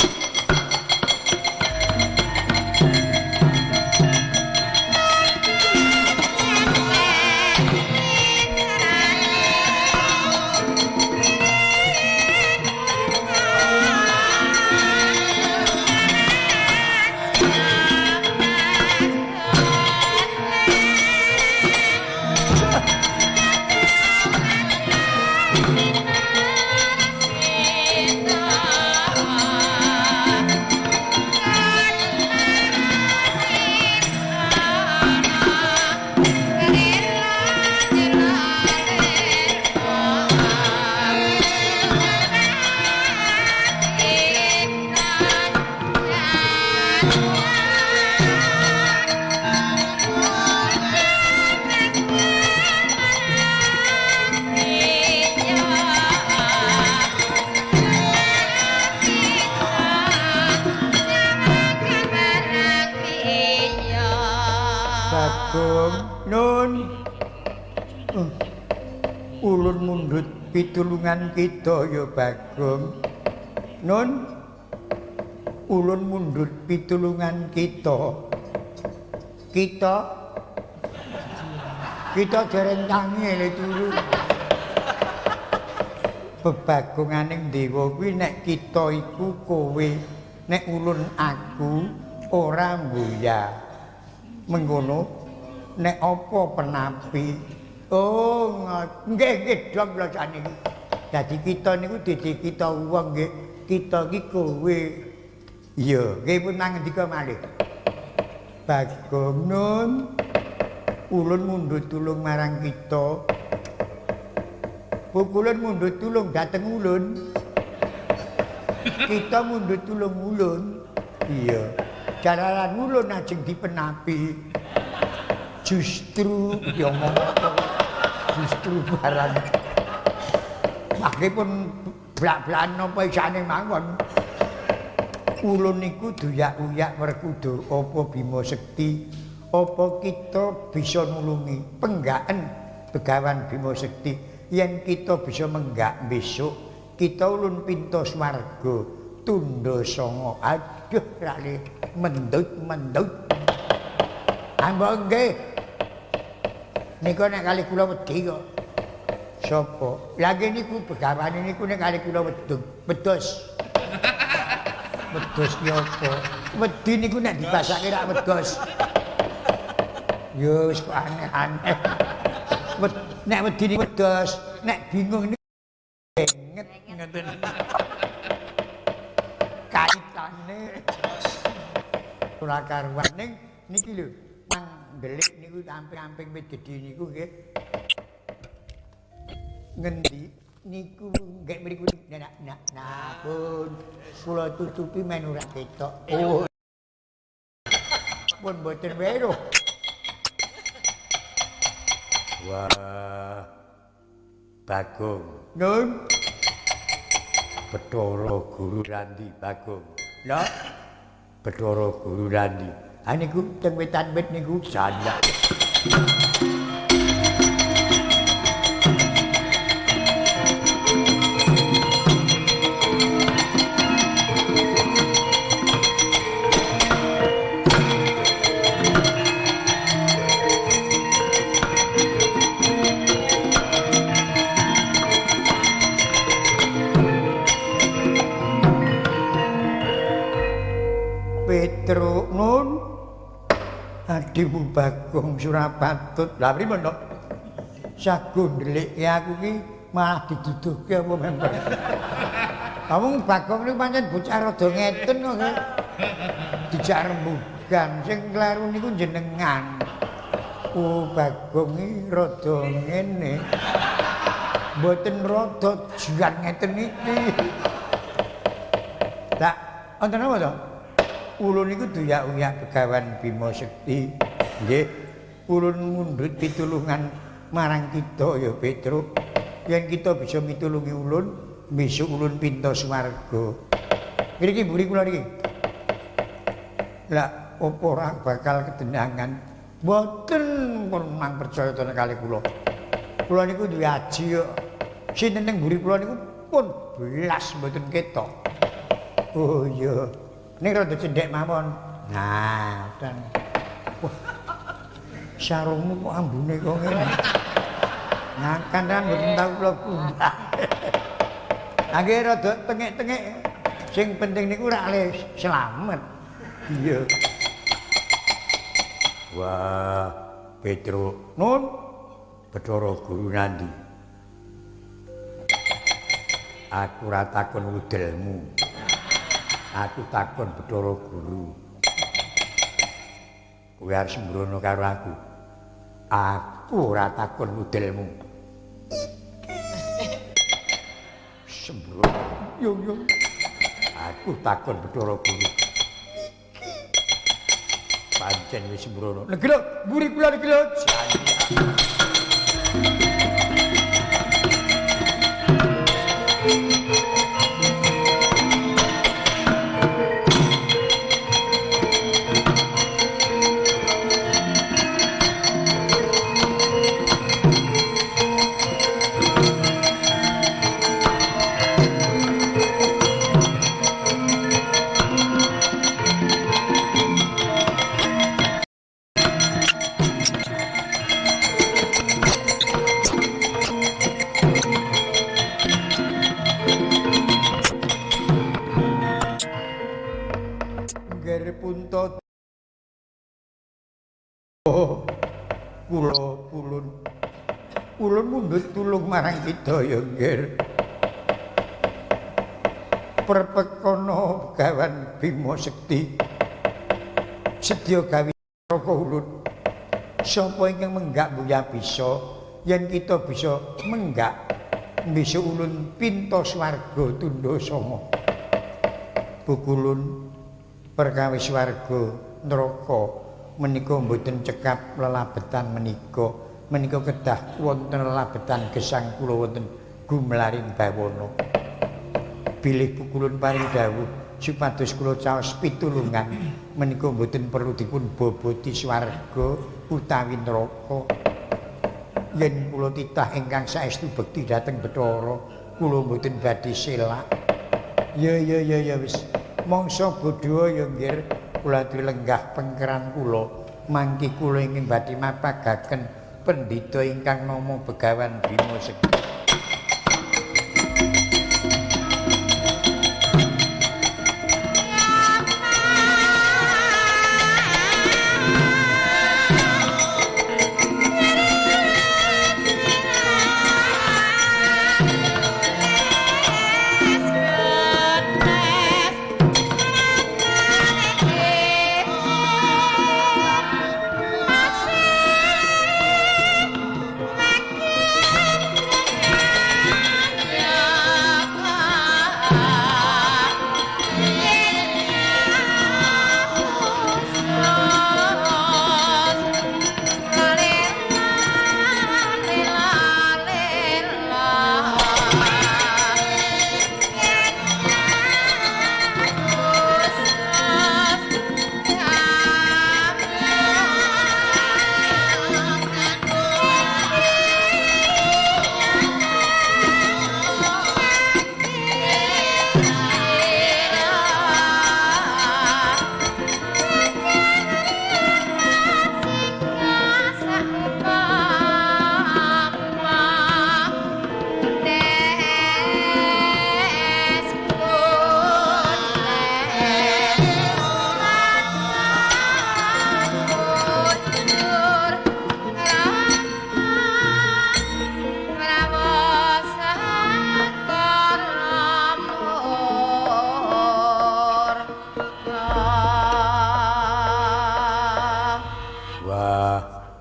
Bagong nun. Ulun mundhut pitulungan kita ya Bagong. Nun. Ulun mundhut pitulungan kita. Kita kita dereng tangi le turu. Bebagonganing dewa kuwi nek kita iku kowe, nek ulun aku ora mbuya. Mengkono nek apa penapi. Oh, nggih nggih dong kula sakniki. Dadi kita niku dadi kita wong nggih, kita iki kowe. Iya, nggih pun mangendika malih. Bagong nun ulun mundhut tulung marang kita. Pukulun mundhut tulung dhateng ulun. Kita mundhut tulung ulun. Iya. Jalaran ulun ajeng dipenapi. Justru ya ngomong justru barang. Mangke pun blak-blakan napa isane mawon. Ulun niku duyak-uyak werkuda apa Bima Sekti, apa kita bisa nulungi penggaken Begawan Bima Sekti. Yen kita bisa menggak besok, kita ulun pinta swarga tundha sanga. Aduh rale mendut-mendut. Ambok nggih. Nika nek kali kula wedi kok. Sapa? Lha nggih niku begawane niku nek kali kula wedung, wedos. Wedhus ki apa? Wedi niku nek dibasake rak wedhus. Yo wis kok aneh-aneh. Nek wedi niku wedhus, nek bingung niku banget ngoten. Kaitane ora karuan ning niki lho, mang ndelik niku amping-amping wit gedhe niku nggih. Ngendi niku nggih mriku nak nak nah pun kula tutupi men ora ketok. Oh. Pun mboten weruh. Wah. Bagong. Nun. Bathara Guru Randi Bagong. Lho. Bathara Guru Randi. Ha niku teng wetan wit niku jandak. Petruk nun adimu Bagong Surapatut. Lha pripun to? Sago ndelikke aku ki malah diduduhke apa member. Wong Bagong niku pancen bocah rada ngeten kok. Dijak rembugan sing kleru niku jenengan. Oh Bagong iki rada ngene. Mboten rada juan ngeten iki. Lah wonten apa to? Ulun niku duyak-uyak Begawan Bima Sekti. Nggih. Ulun mundhut pitulungan marang kita ya Petruk. Yen kita bisa mitulungi ulun, besok ulun pinta swarga. Ngriki mburi kula niki. Lah apa ora bakal kedenangan? Mboten pun mang percaya ten kali kula. Kula niku duwe aji kok. Sinten teng mburi kula niku pun belas mboten ketok. Oh iya. Ning rada cendhek mawon. Nah, dan wah. Sarungmu kok ambune kok ngene. Ngakan kan mboten tau kula kumbah. Nggih rada tengik-tengik. Sing penting niku rak le slamet. Iya. Wah, Petruk nun Bathara Guru Nandi. Aku ora takon wudelmu. Aku takon Bathara Guru. Kowe arep sembrono karo aku. Aku ora takon wudelmu. Sembrono. Yo yo. Aku takon Bathara Guru. Pancen wis sembrono. Negeri mburi kula niki lho. Punta kula ulun ulun mundhut tulung marang kita ya nggih. Perpekono Begawan Bima Sekti sedya gawe neraka ulun. Sapa ingkang menggak mbuya bisa yen kita bisa menggak bisa ulun pinta swarga tundha sanga. Pukulun perkawis swarga neraka menika mboten cekap lelabetan menika, menika kedah wonten lelabetan gesang kula wonten gumlaring bawana. Bilih pukulun paring dawuh supados kula caos pitulungan menika mboten perlu dipun boboti swarga utawi neraka. Yen kula titah ingkang saestu bekti dhateng Bathara kula mboten badhe selak. Ya ya ya ya wis mangsa bodho ya nggih kula aturi lenggah pengkeran kula mangki kula ingin badhe mapagaken pendhita ingkang nama Begawan Bima Sekti.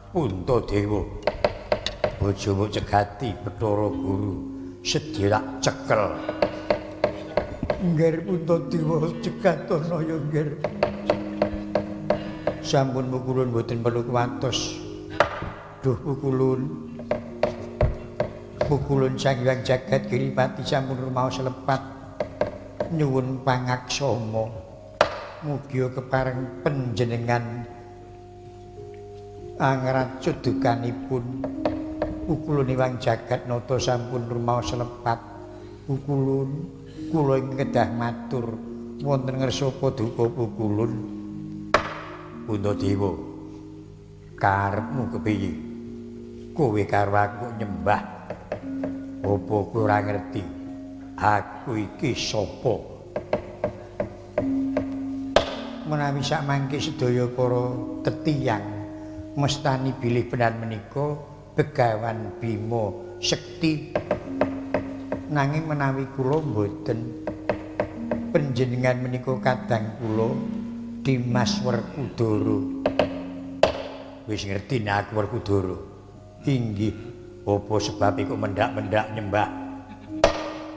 Puntadewa bojomu cegati Bathara Guru sedya cekel. Nggih Puntadewa cegatono ya nggih. Sampun pukulun mboten perlu kuwatos. Duh pukulun. Pukulun Sang Hyang Jagat Giripati sampun rumaos lepat. Nyuwun pangaksama. Mugia kepareng panjenengan angracut dukanipun. Pukulun Iwang Jagat Nata sampun rumaos lepat. Pukulun kula ing kedah matur wonten ngersa paduka pukulun. Puntadewa karepmu kepiye? Kowe karo aku nyembah. Apa kowe ora ngerti aku iki sapa? Menawi sakmangke sedaya para tetiyang mestani bilih benar menika Begawan Bima Sekti, nanging menawi kula mboten, panjenengan menika kadang kula Dimas Werkudara. Wis ngerti nek aku Werkudara? Inggih. Apa sebab kok mendak-mendak nyembah?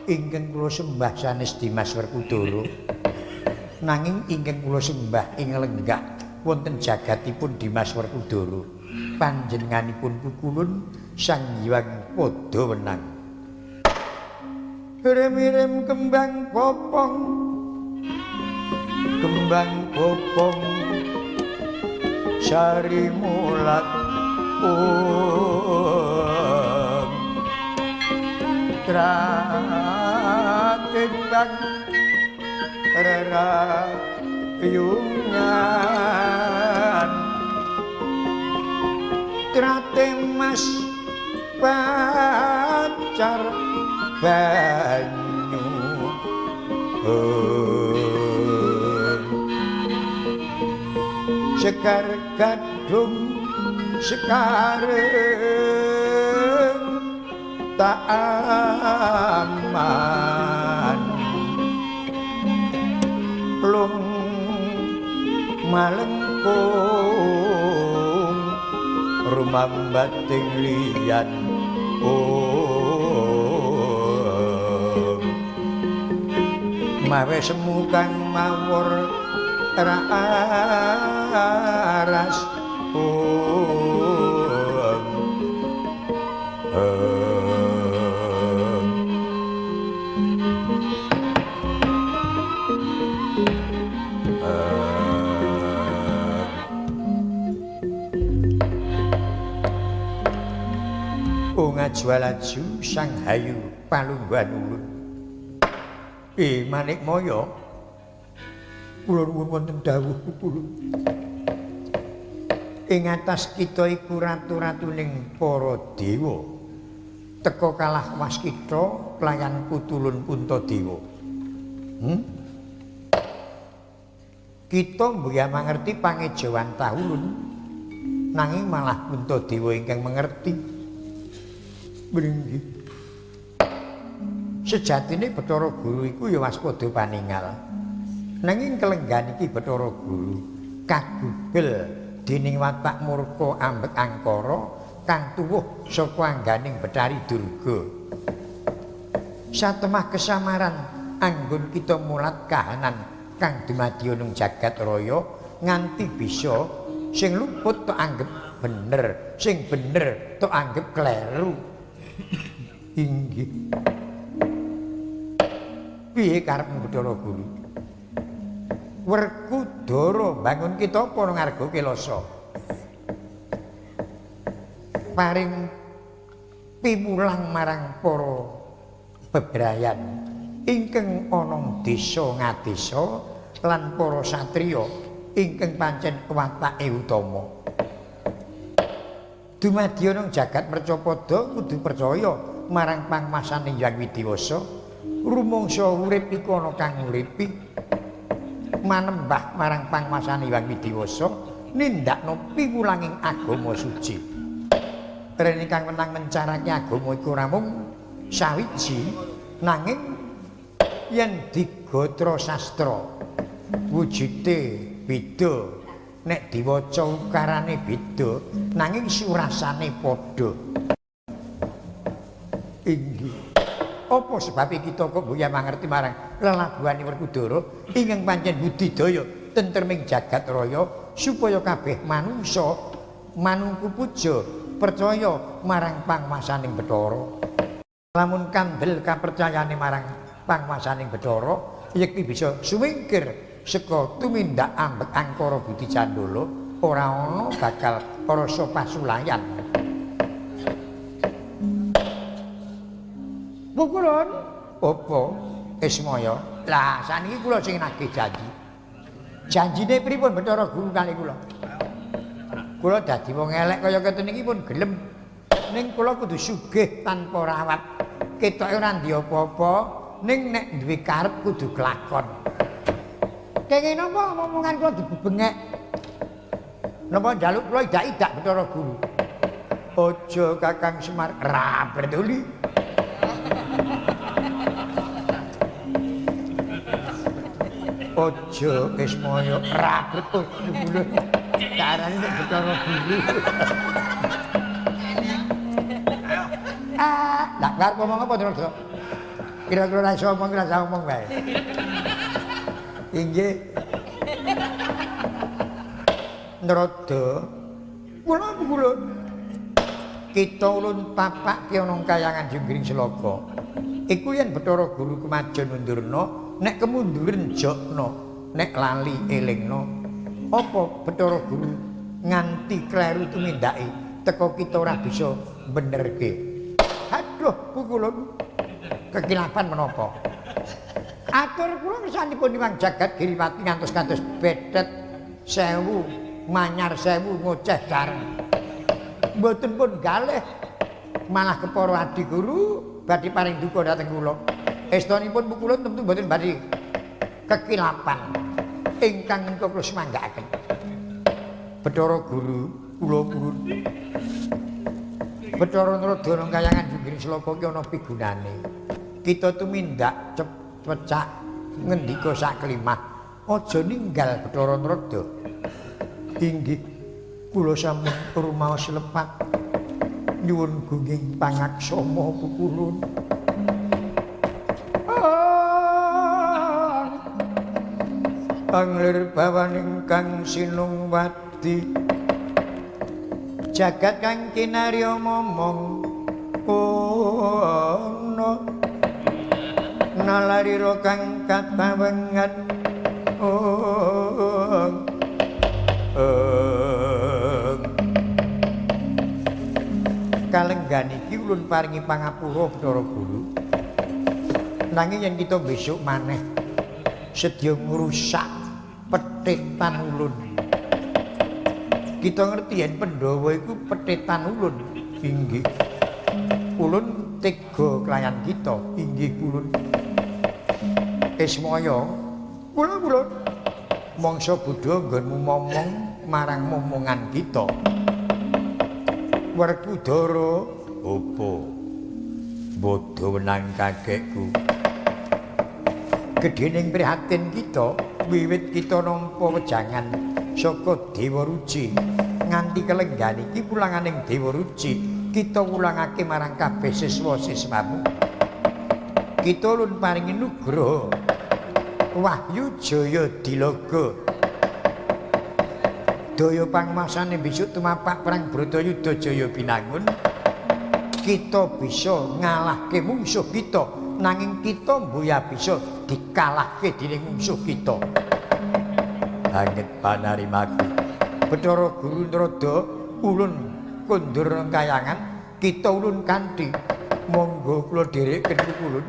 Ingkang kula sembah sanes Dimas Werkudara, nanging ingkang kula sembah ing lenggah wonten jagatipun Dimas Werkudara. Panjenenganipun pukulun Sang Hyang Padha Wenang. Rem-rem kembang popong, kembang popong sari mulat tratembang rerayungan tratemas pacar banyu. Sekar gadung sekareng tak aman plung malengkung rumambating liyan mawe semu kang mawur raras Ungajwalaju sang hayu palungguhan ulun. Manik Maya, kula nuwun wonten dawuh kula. Ing atas kita iku ratu-ratuning para dewa. Teka kalah waskita kelayan putulun Puntadewa. Kita mbuya mangerti pangejawantah ulun, nanging malah Puntadewa ingkang mengerti. Mringgih. Sejatine Bathara Guru iku ya waspada paningal. Nanging kelenggan iki Bathara Guru kagubel dening watak murka ambek angkara kang tuwuh saka angganing Bathari Durga. Satemah kesamaran anggon kita mulat kahanan kang dumadi ana jagat raya nganti bisa sing luput tok anggep bener, sing bener tok anggep kleru. Inggih. Piye karepmu Bathara Guru? Werkudara bangun kita apa nang ngarga Kelasa? Paring pimulang marang para bebrayan ingkang ana desa ngadesa lan para satriya ingkang pancen watake utama. Dumadi ana jagat mercapada kudu percaya marang pangmasane Hyang Widiwasa. Rumangsa urip iku ana kang nguripi, manembah marang pangmasane Hyang Widiwasa, nindakno piwulanging agama suci. Rene kang wenang mencarake agama iku ora mung sawiji, nanging yen digatra sastra wujude beda, nek diwaca ukarane beda, nanging surasane padha. Inggih. Apa sebabe kita kok mbuya mangerti marang lelabuhane Werkudara ingkang pancen budidaya tentreming jagat raya supaya kabeh manungsa manungku puja percaya marang pangmasaning Bathara. Lamun kandel kapercayane marang pangmasaning Bathara yekti bisa sumingkir saka tumindak ambek angkara budi candala, ora ana bakal rasa pasulayan. Pukulun apa Ismaya? Lah saniki kula sing nagih janji. Janjine pripun Bathara Guru kali kula? Kula dadi wong elek kaya ngeten iki pun gelem. Ning kula kudu sugih tanpa rawat. Ketoke ora ndek apa-apa, ning nek duwe karep kudu kelakon. Kenging napa omongan kula dibebengek? Napa njaluk kula idak-idak Bathara Guru? Aja Kakang Semar ra peduli. Aja Ismaya ra betul jebule. Carane nek Bathara Guru. Ah, lha arep ngomong apa Ndra? Kira-kira ora iso omong, ora iso omong wae. Inggih. Nrada. Kula kula kita ulun tapakke ana kayangan Junggiring Selaga. Iku yen Bathara Guru kemajon undurna, nek kemunduren jokno, nek lali elingno. Apa Bathara Guru nganti kleru tumindake teka kita ora bisa benerke. Aduh, pukulun kekilapan menapa? Atur kula ngersanipun Iwang Jagat Giriwati ngantos kados bedet sewu, manyar sewu ngoceh sareng. Mboten pun galih, malah kepara adi guru badhe paring duka dhateng kula. Estonipun pukulun tentu mboten badhe kekilapan ingkang menika kula semanggaaken. Bathara Guru kula purun. Bathara Narada nang kayangan Junggiring Sloka ki ana pigunane. Kita tumindak cepecak ngendika saklimah aja ninggal Bathara Narada. Inggih kula sampun rumaos lepat nyuwun gunging pangaksama pukulun. Anglir bawaning kang sinungwadi jagat kang kinarya momong ana nalarira kang katawengan kalenggan iki ulun paringi pangapura Bathara Guru. Nanging yen kita besok maneh sedya ngrusak pethetan ulun. Kita ngerti yen Pandhawa iku pethetan ulun. Inggih. Ulun tega kelayan kita. Inggih ulun. Ismaya, kula ulun mangsa bodho nggonmu momong marang momongan kita. Werkudara opo? Bodho wenang kakekku. Gedhening prihatin kita wiwit kita nampa wejangan saka Dewa Ruci nganti kelenggan iki pulanganing Dewa Ruci kita wulangake marang kabeh siswa-siswamu. Kita ulun paringi nugraha Wahyu Jaya Dilaga. Daya pangmasane besok tumapak perang Bratayuda Jaya Binangun. Kita bisa ngalahke mungsuh kita, nanging kita mbuya bisa dikalahke dening mungsuh kita. Banget panarimaku. Bathara Guru Narada ulun kondur nang kayangan, kita ulun kanthi. Monggo kula dherekaken ulun.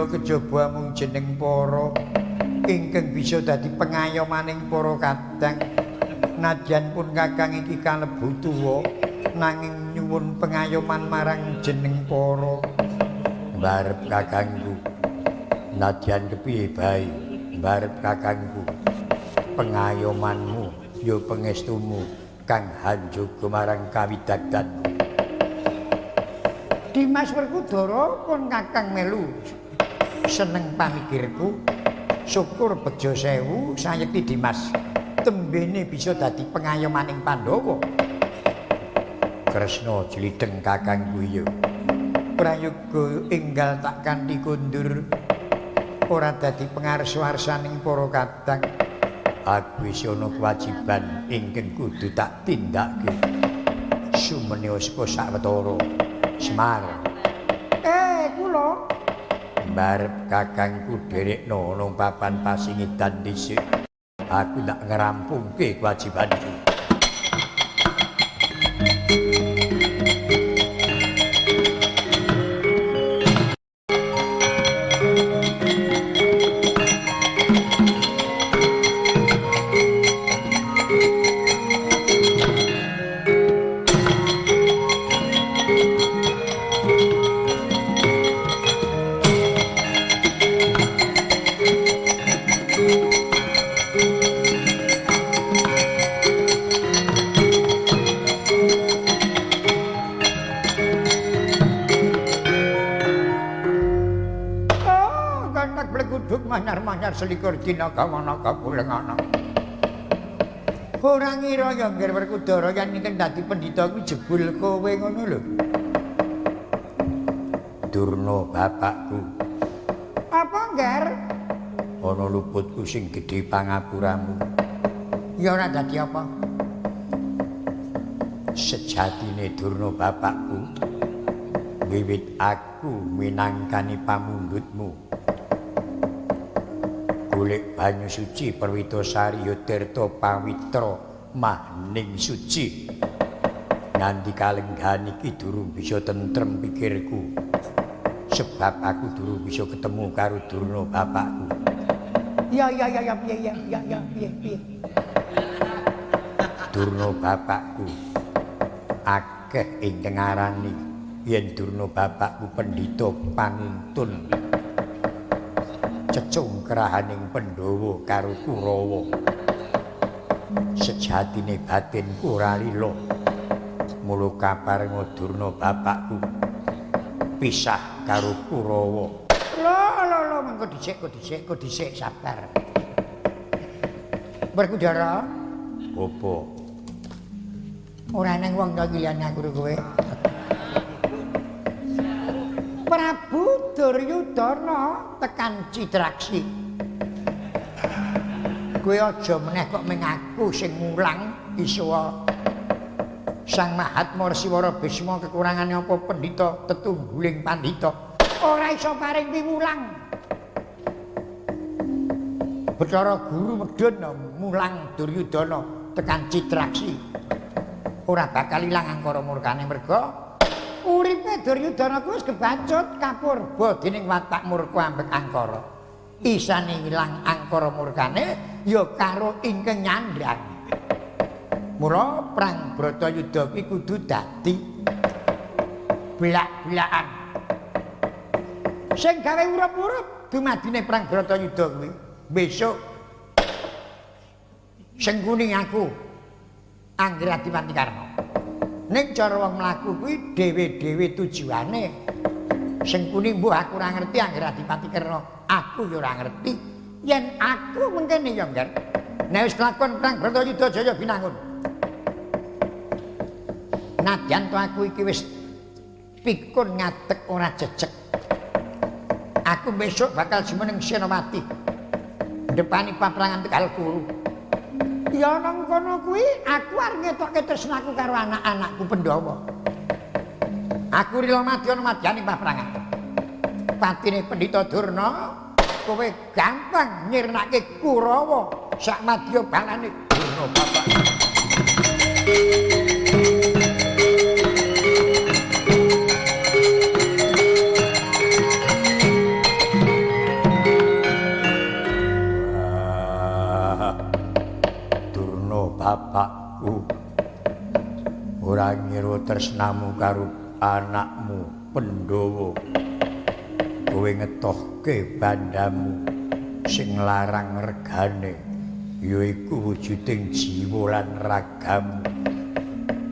Kejaba mung jeneng para ingkang bisa dadi pengayomaning para kadang. Nadyan pun kakang iki kalebu tuwa nanging nyuwun pengayoman marang jeneng para. Mbarep kakangku nadyan kepiye bae, mbarep kakangku pengayomanmu ya pangestumu kang hanjaga marang kawidakdanku. Dimas Werkudara pun kakang melu seneng pamikirku. Syukur bejo sewu sayekti Dimas tembene bisa dadi pengayomaning Pandhawa. Kresna jlidheng kakangku iya. Prayoga enggal tak kanthi kondur ora dadi pengarsa-arsaning para kadang. Aku isih ana kewajiban ingkang kudu tak tindakake. Sumene saka sawetara Semar. Kula mbarep kakangku dherekno nang papan pasingidan dhisik. Aku tak ngerampungke kewajibanku. Manyar-manyar selikur dina kawana kapulengana. Ora ngira ya Ngger Werkudara yen ingkang dadi pendhita kuwi jebul kowe ngono lho. Durna bapakku. Apa, Ngger? Ana luputku sing gedhe pangapuramu. Ya ora dadi apa. Sejatine Durna bapakku, wiwit aku minangkani pamundhutmu. Golek banyu suci Perwitasari ya tirta pawitra mahning suci. Nganti kalenggahan iki durung bisa tentrem pikirku. Sebab aku durung bisa ketemu karo Durna bapakku. Ya ya ya ya piye ya ya ya piye piye. Durna bapakku akeh ingkang ngarani yen Durna bapakku pendhita panuntun cecung kerahaning Pandhawa karo Kurawa. Sejatine batinku ora lila. Mula kaparenga Durna bapakku pisah karo Kurawa. Lho lho lho mengko dhisik kok dhisik kok dhisik sabar. Werkudara, opo? Ora neng wong to liyane aku kowe. Prabu Duryudana tekan Citraksi. Kowe aja meneh kok mengaku sing mulang iso Sang Mahatma Resi Wara Bisma kekurangane apa pendhita tetungguling pandhita ora iso paring piwulang. Bathara Guru medhun mulang Duryudana tekan Citraksi. Ora bakal ilang angkara murkane merga uripe Duryudana kuwi wis kebacut kapurba dening watak murka ambek angkara. Isane ilang angkara murkane ya karo ingkang nyandhang. Mula perang Bratayuda kuwi kudu dadi belak-belakan. Sing gawe urup-urup dumadine perang Bratayuda kuwi besok sing kuning aku Angger Adipati Karna. Ning cara wong mlaku kuwi dhewe-dhewe tujuane. Sing kuning mbuh aku ora ngerti Angger Adipati Karna, aku ya ora ngerti. Yen aku mengkene ya, Ngger. Nek wis kelakon perang Bratayuda Jaya Binangun. Nadyan to aku iki wis pikun ngadeg ora jejeg. Aku besok bakal jumeneng Senopati. Ndepani paprangan Tegal Kuru. Ya nang kono kuwi aku arep ngetokke tresnaku karo anak-anakku Pandhawa. Aku rila mati ana madyane paprangan. Patine Pendhita Durna, kowe gampang nyirnake Kurawa sak madya balane Durna bapak. Bapakku ora ngira tresnamu karo anakmu Pandhawa. Kowe ngetohke bandamu sing larang regane yaiku wujuding jiwa lan ragamu.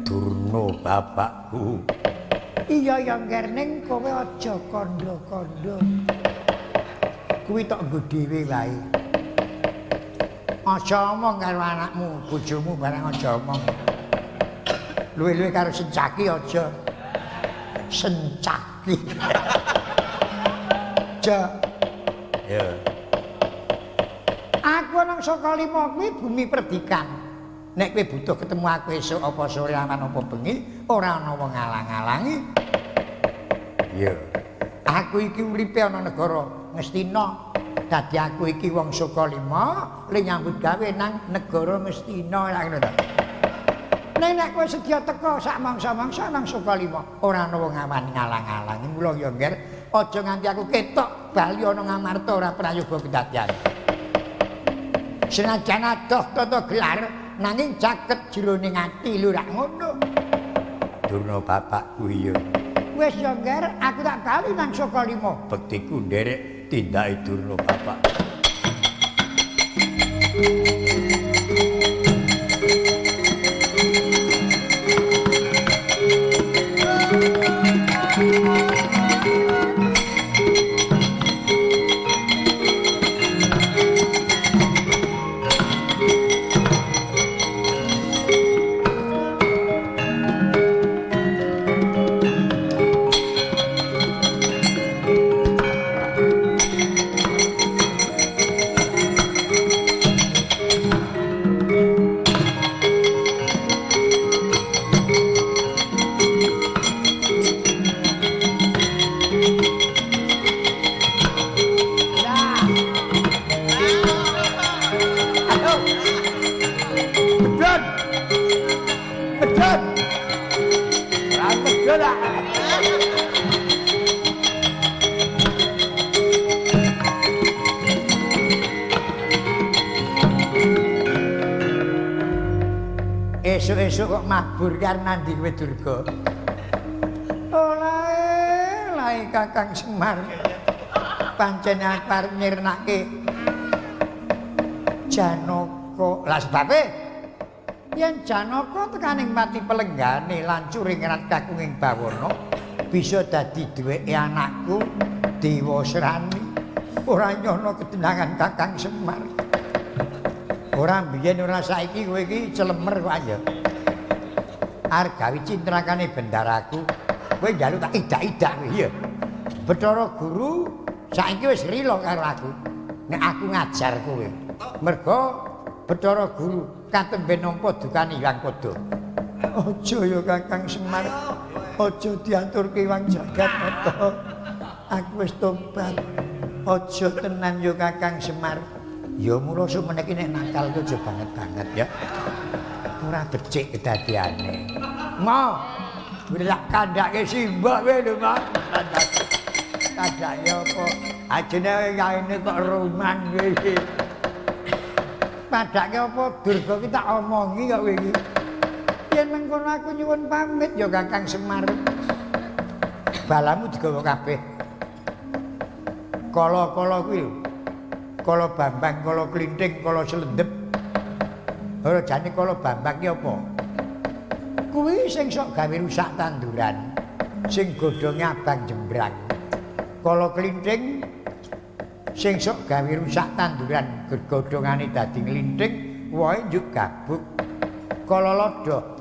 Durna bapakku. Iya ya Ngger, ning kowe aja kandha-kandha. Kuwi tok nggo dhewe wae. Aja omong karo anakmu, bojomu barang aja omong. Luwih-luwih karo Sencaki aja. Sencaki. Aja. Ya. Aku nang Saka Lima kuwi bumi perdikan. Nek kowe butuh ketemu aku esuk apa sore awan apa bengi, ora ana wong ngalang-alangi. Iya. Aku iki uripe ana negara Ngastina. Dadi aku iki wong Saka Lima, le nyambut gawe nang negara Ngastina ya ngono ta. Nek nek kowe sedia teka sak mangsa-mangsa nang Saka Lima, ora ana wong awan ngalang-alangi. Mula ya Ngger, aja nganti aku ketok bali ana Ngamarta ora prayoga kedadian. Senajan adoh tata gelar nanging caket jroning ati lho rak ngono. Durna bapakku iya. Wis ya Ngger, aku tak bali nang Saka Lima. Bektiku nderek tindake Durna bapak. Esuk-esuk kok mabur kan nandi kowe Durga. Olae, lae Kakang Semar. Pancen aku arep nyirnake Janaka. Lah sebabe yen Janaka tekaning pati pelenggane lancure ngrat kakunging bawana bisa dadi duweke anakku Dewasrani. Ora nyono ketenangan Kakang Semar. Ora mbiyen ora saiki kowe iki celemer kok ya. Arep gawe cintrakane bendaraku, kowe njaluk tak idak-idak kowe ya. Bathara Guru saiki wis rila karo aku. Nek aku ngajar kowe. Mergo Bathara Guru katembe nampa dukane Hyang Padha. Aja ya Kakang Semar. Aja diaturke Hyang Jagatnata. Aku wis tobat. Aja tenan ya Kakang Semar. Ya mula sumeneh iki nek nakal ku aja banget-banget ya. Ora becik kedadiane. Ma, lak kandhake simbok kowe lho, Ma. Kandhake apa? Ajene yaene kok roman kowe iki. Padake apa Durga ki tak omongi kok kowe iki. Yen mengkono aku nyuwun pamit ya Kakang Semar. Balamu digawa kabeh. Kala-kala kuwi lho. Kala Bambang, kala Klinting, kala Slendep. Ora jane kala Bambang ki apa? Kuwi sing sok gawe rusak tanduran, sing godhonge abang jembrang. Kala Klinting sing sok gawe rusak tanduran, godhongane dadi nglinting, wohe njuk gabuk. Kala Lodho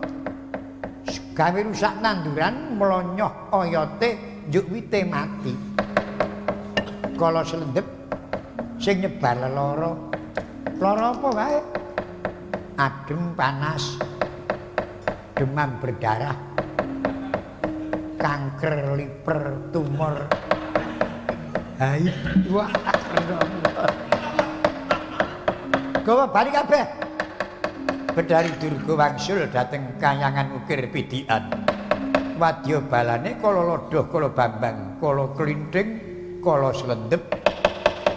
gawe rusak tanduran, mlonyoh oyote njuk wite mati. Kala Slendep sing nyebar lelara. Lara apa wae? Adem panas, demam berdarah, kanker, liver, tumor. Hai, wah. Gawa bali kabeh. Bedari Durga wangsul dhateng kayangan ukir pidikan. Wadya balane kala Lodho, kala Bambang, kala Klinting, kala Slendep.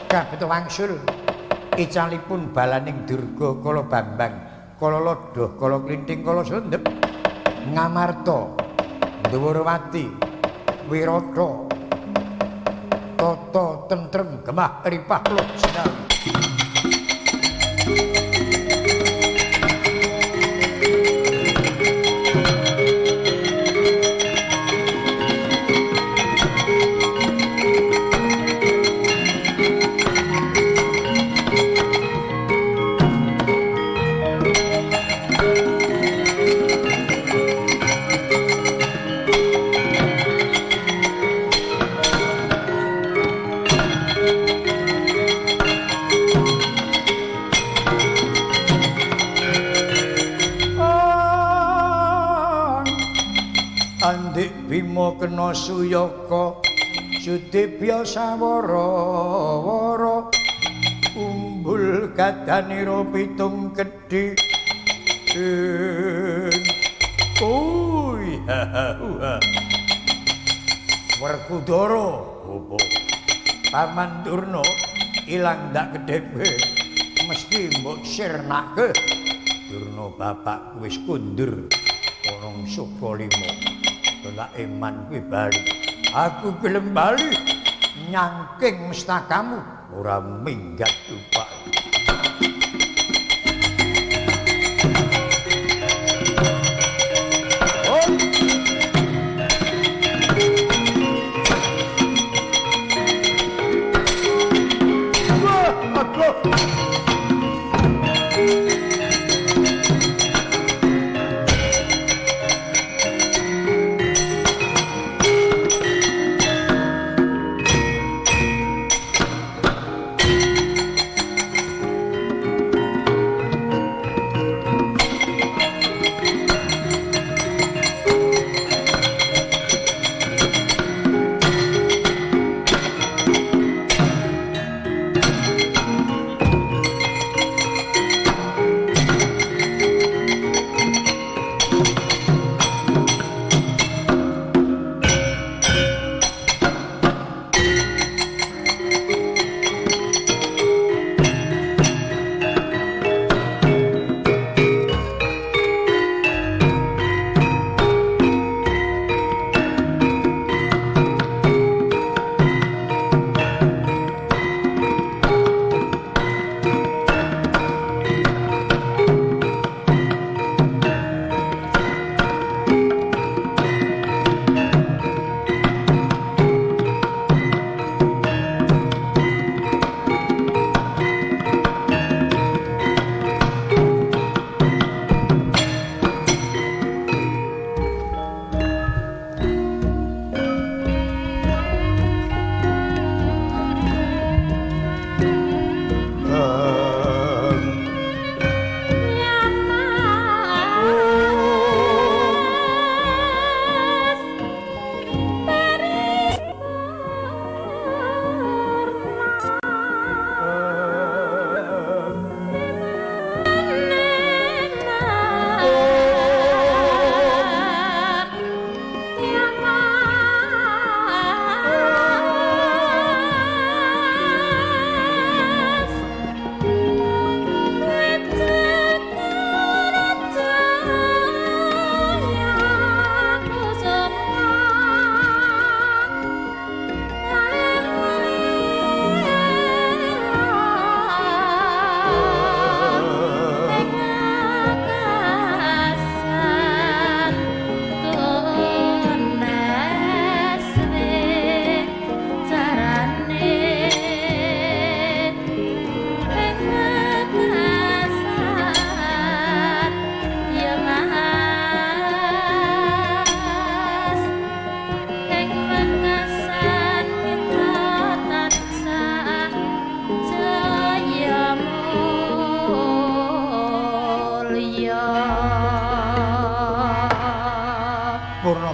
Kabeh wangsul icalipun balaning Durga kala Bambang, kala Lodho, kala Klinting, kala Slendep, Ngamarta, Ndhuwurawati, Wirata, tata tentrem gemah ripah loh jinawi. Bima kena suyaka sudibya sawara wara umbul gadanira pitung kedhi. Ui ha. Werkudara opo Paman Durna ilang ndak kedhepe mesti mbok sirnake. Durna bapak wis kundur ana Sukalima. Lah eman kuwi bali. Aku gelem bali nyangking mestakamu ora minggat tupak. Oh. Wah, aduh.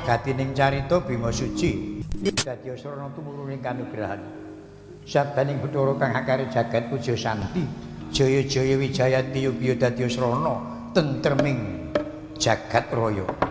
Gatining carita Bima Suci dadi srana tumurun kanugrahan. Sabaning Bathara kang akare jagat puja santi, jaya jaya wijayanti yogya dadi srana tentreming jagat raya.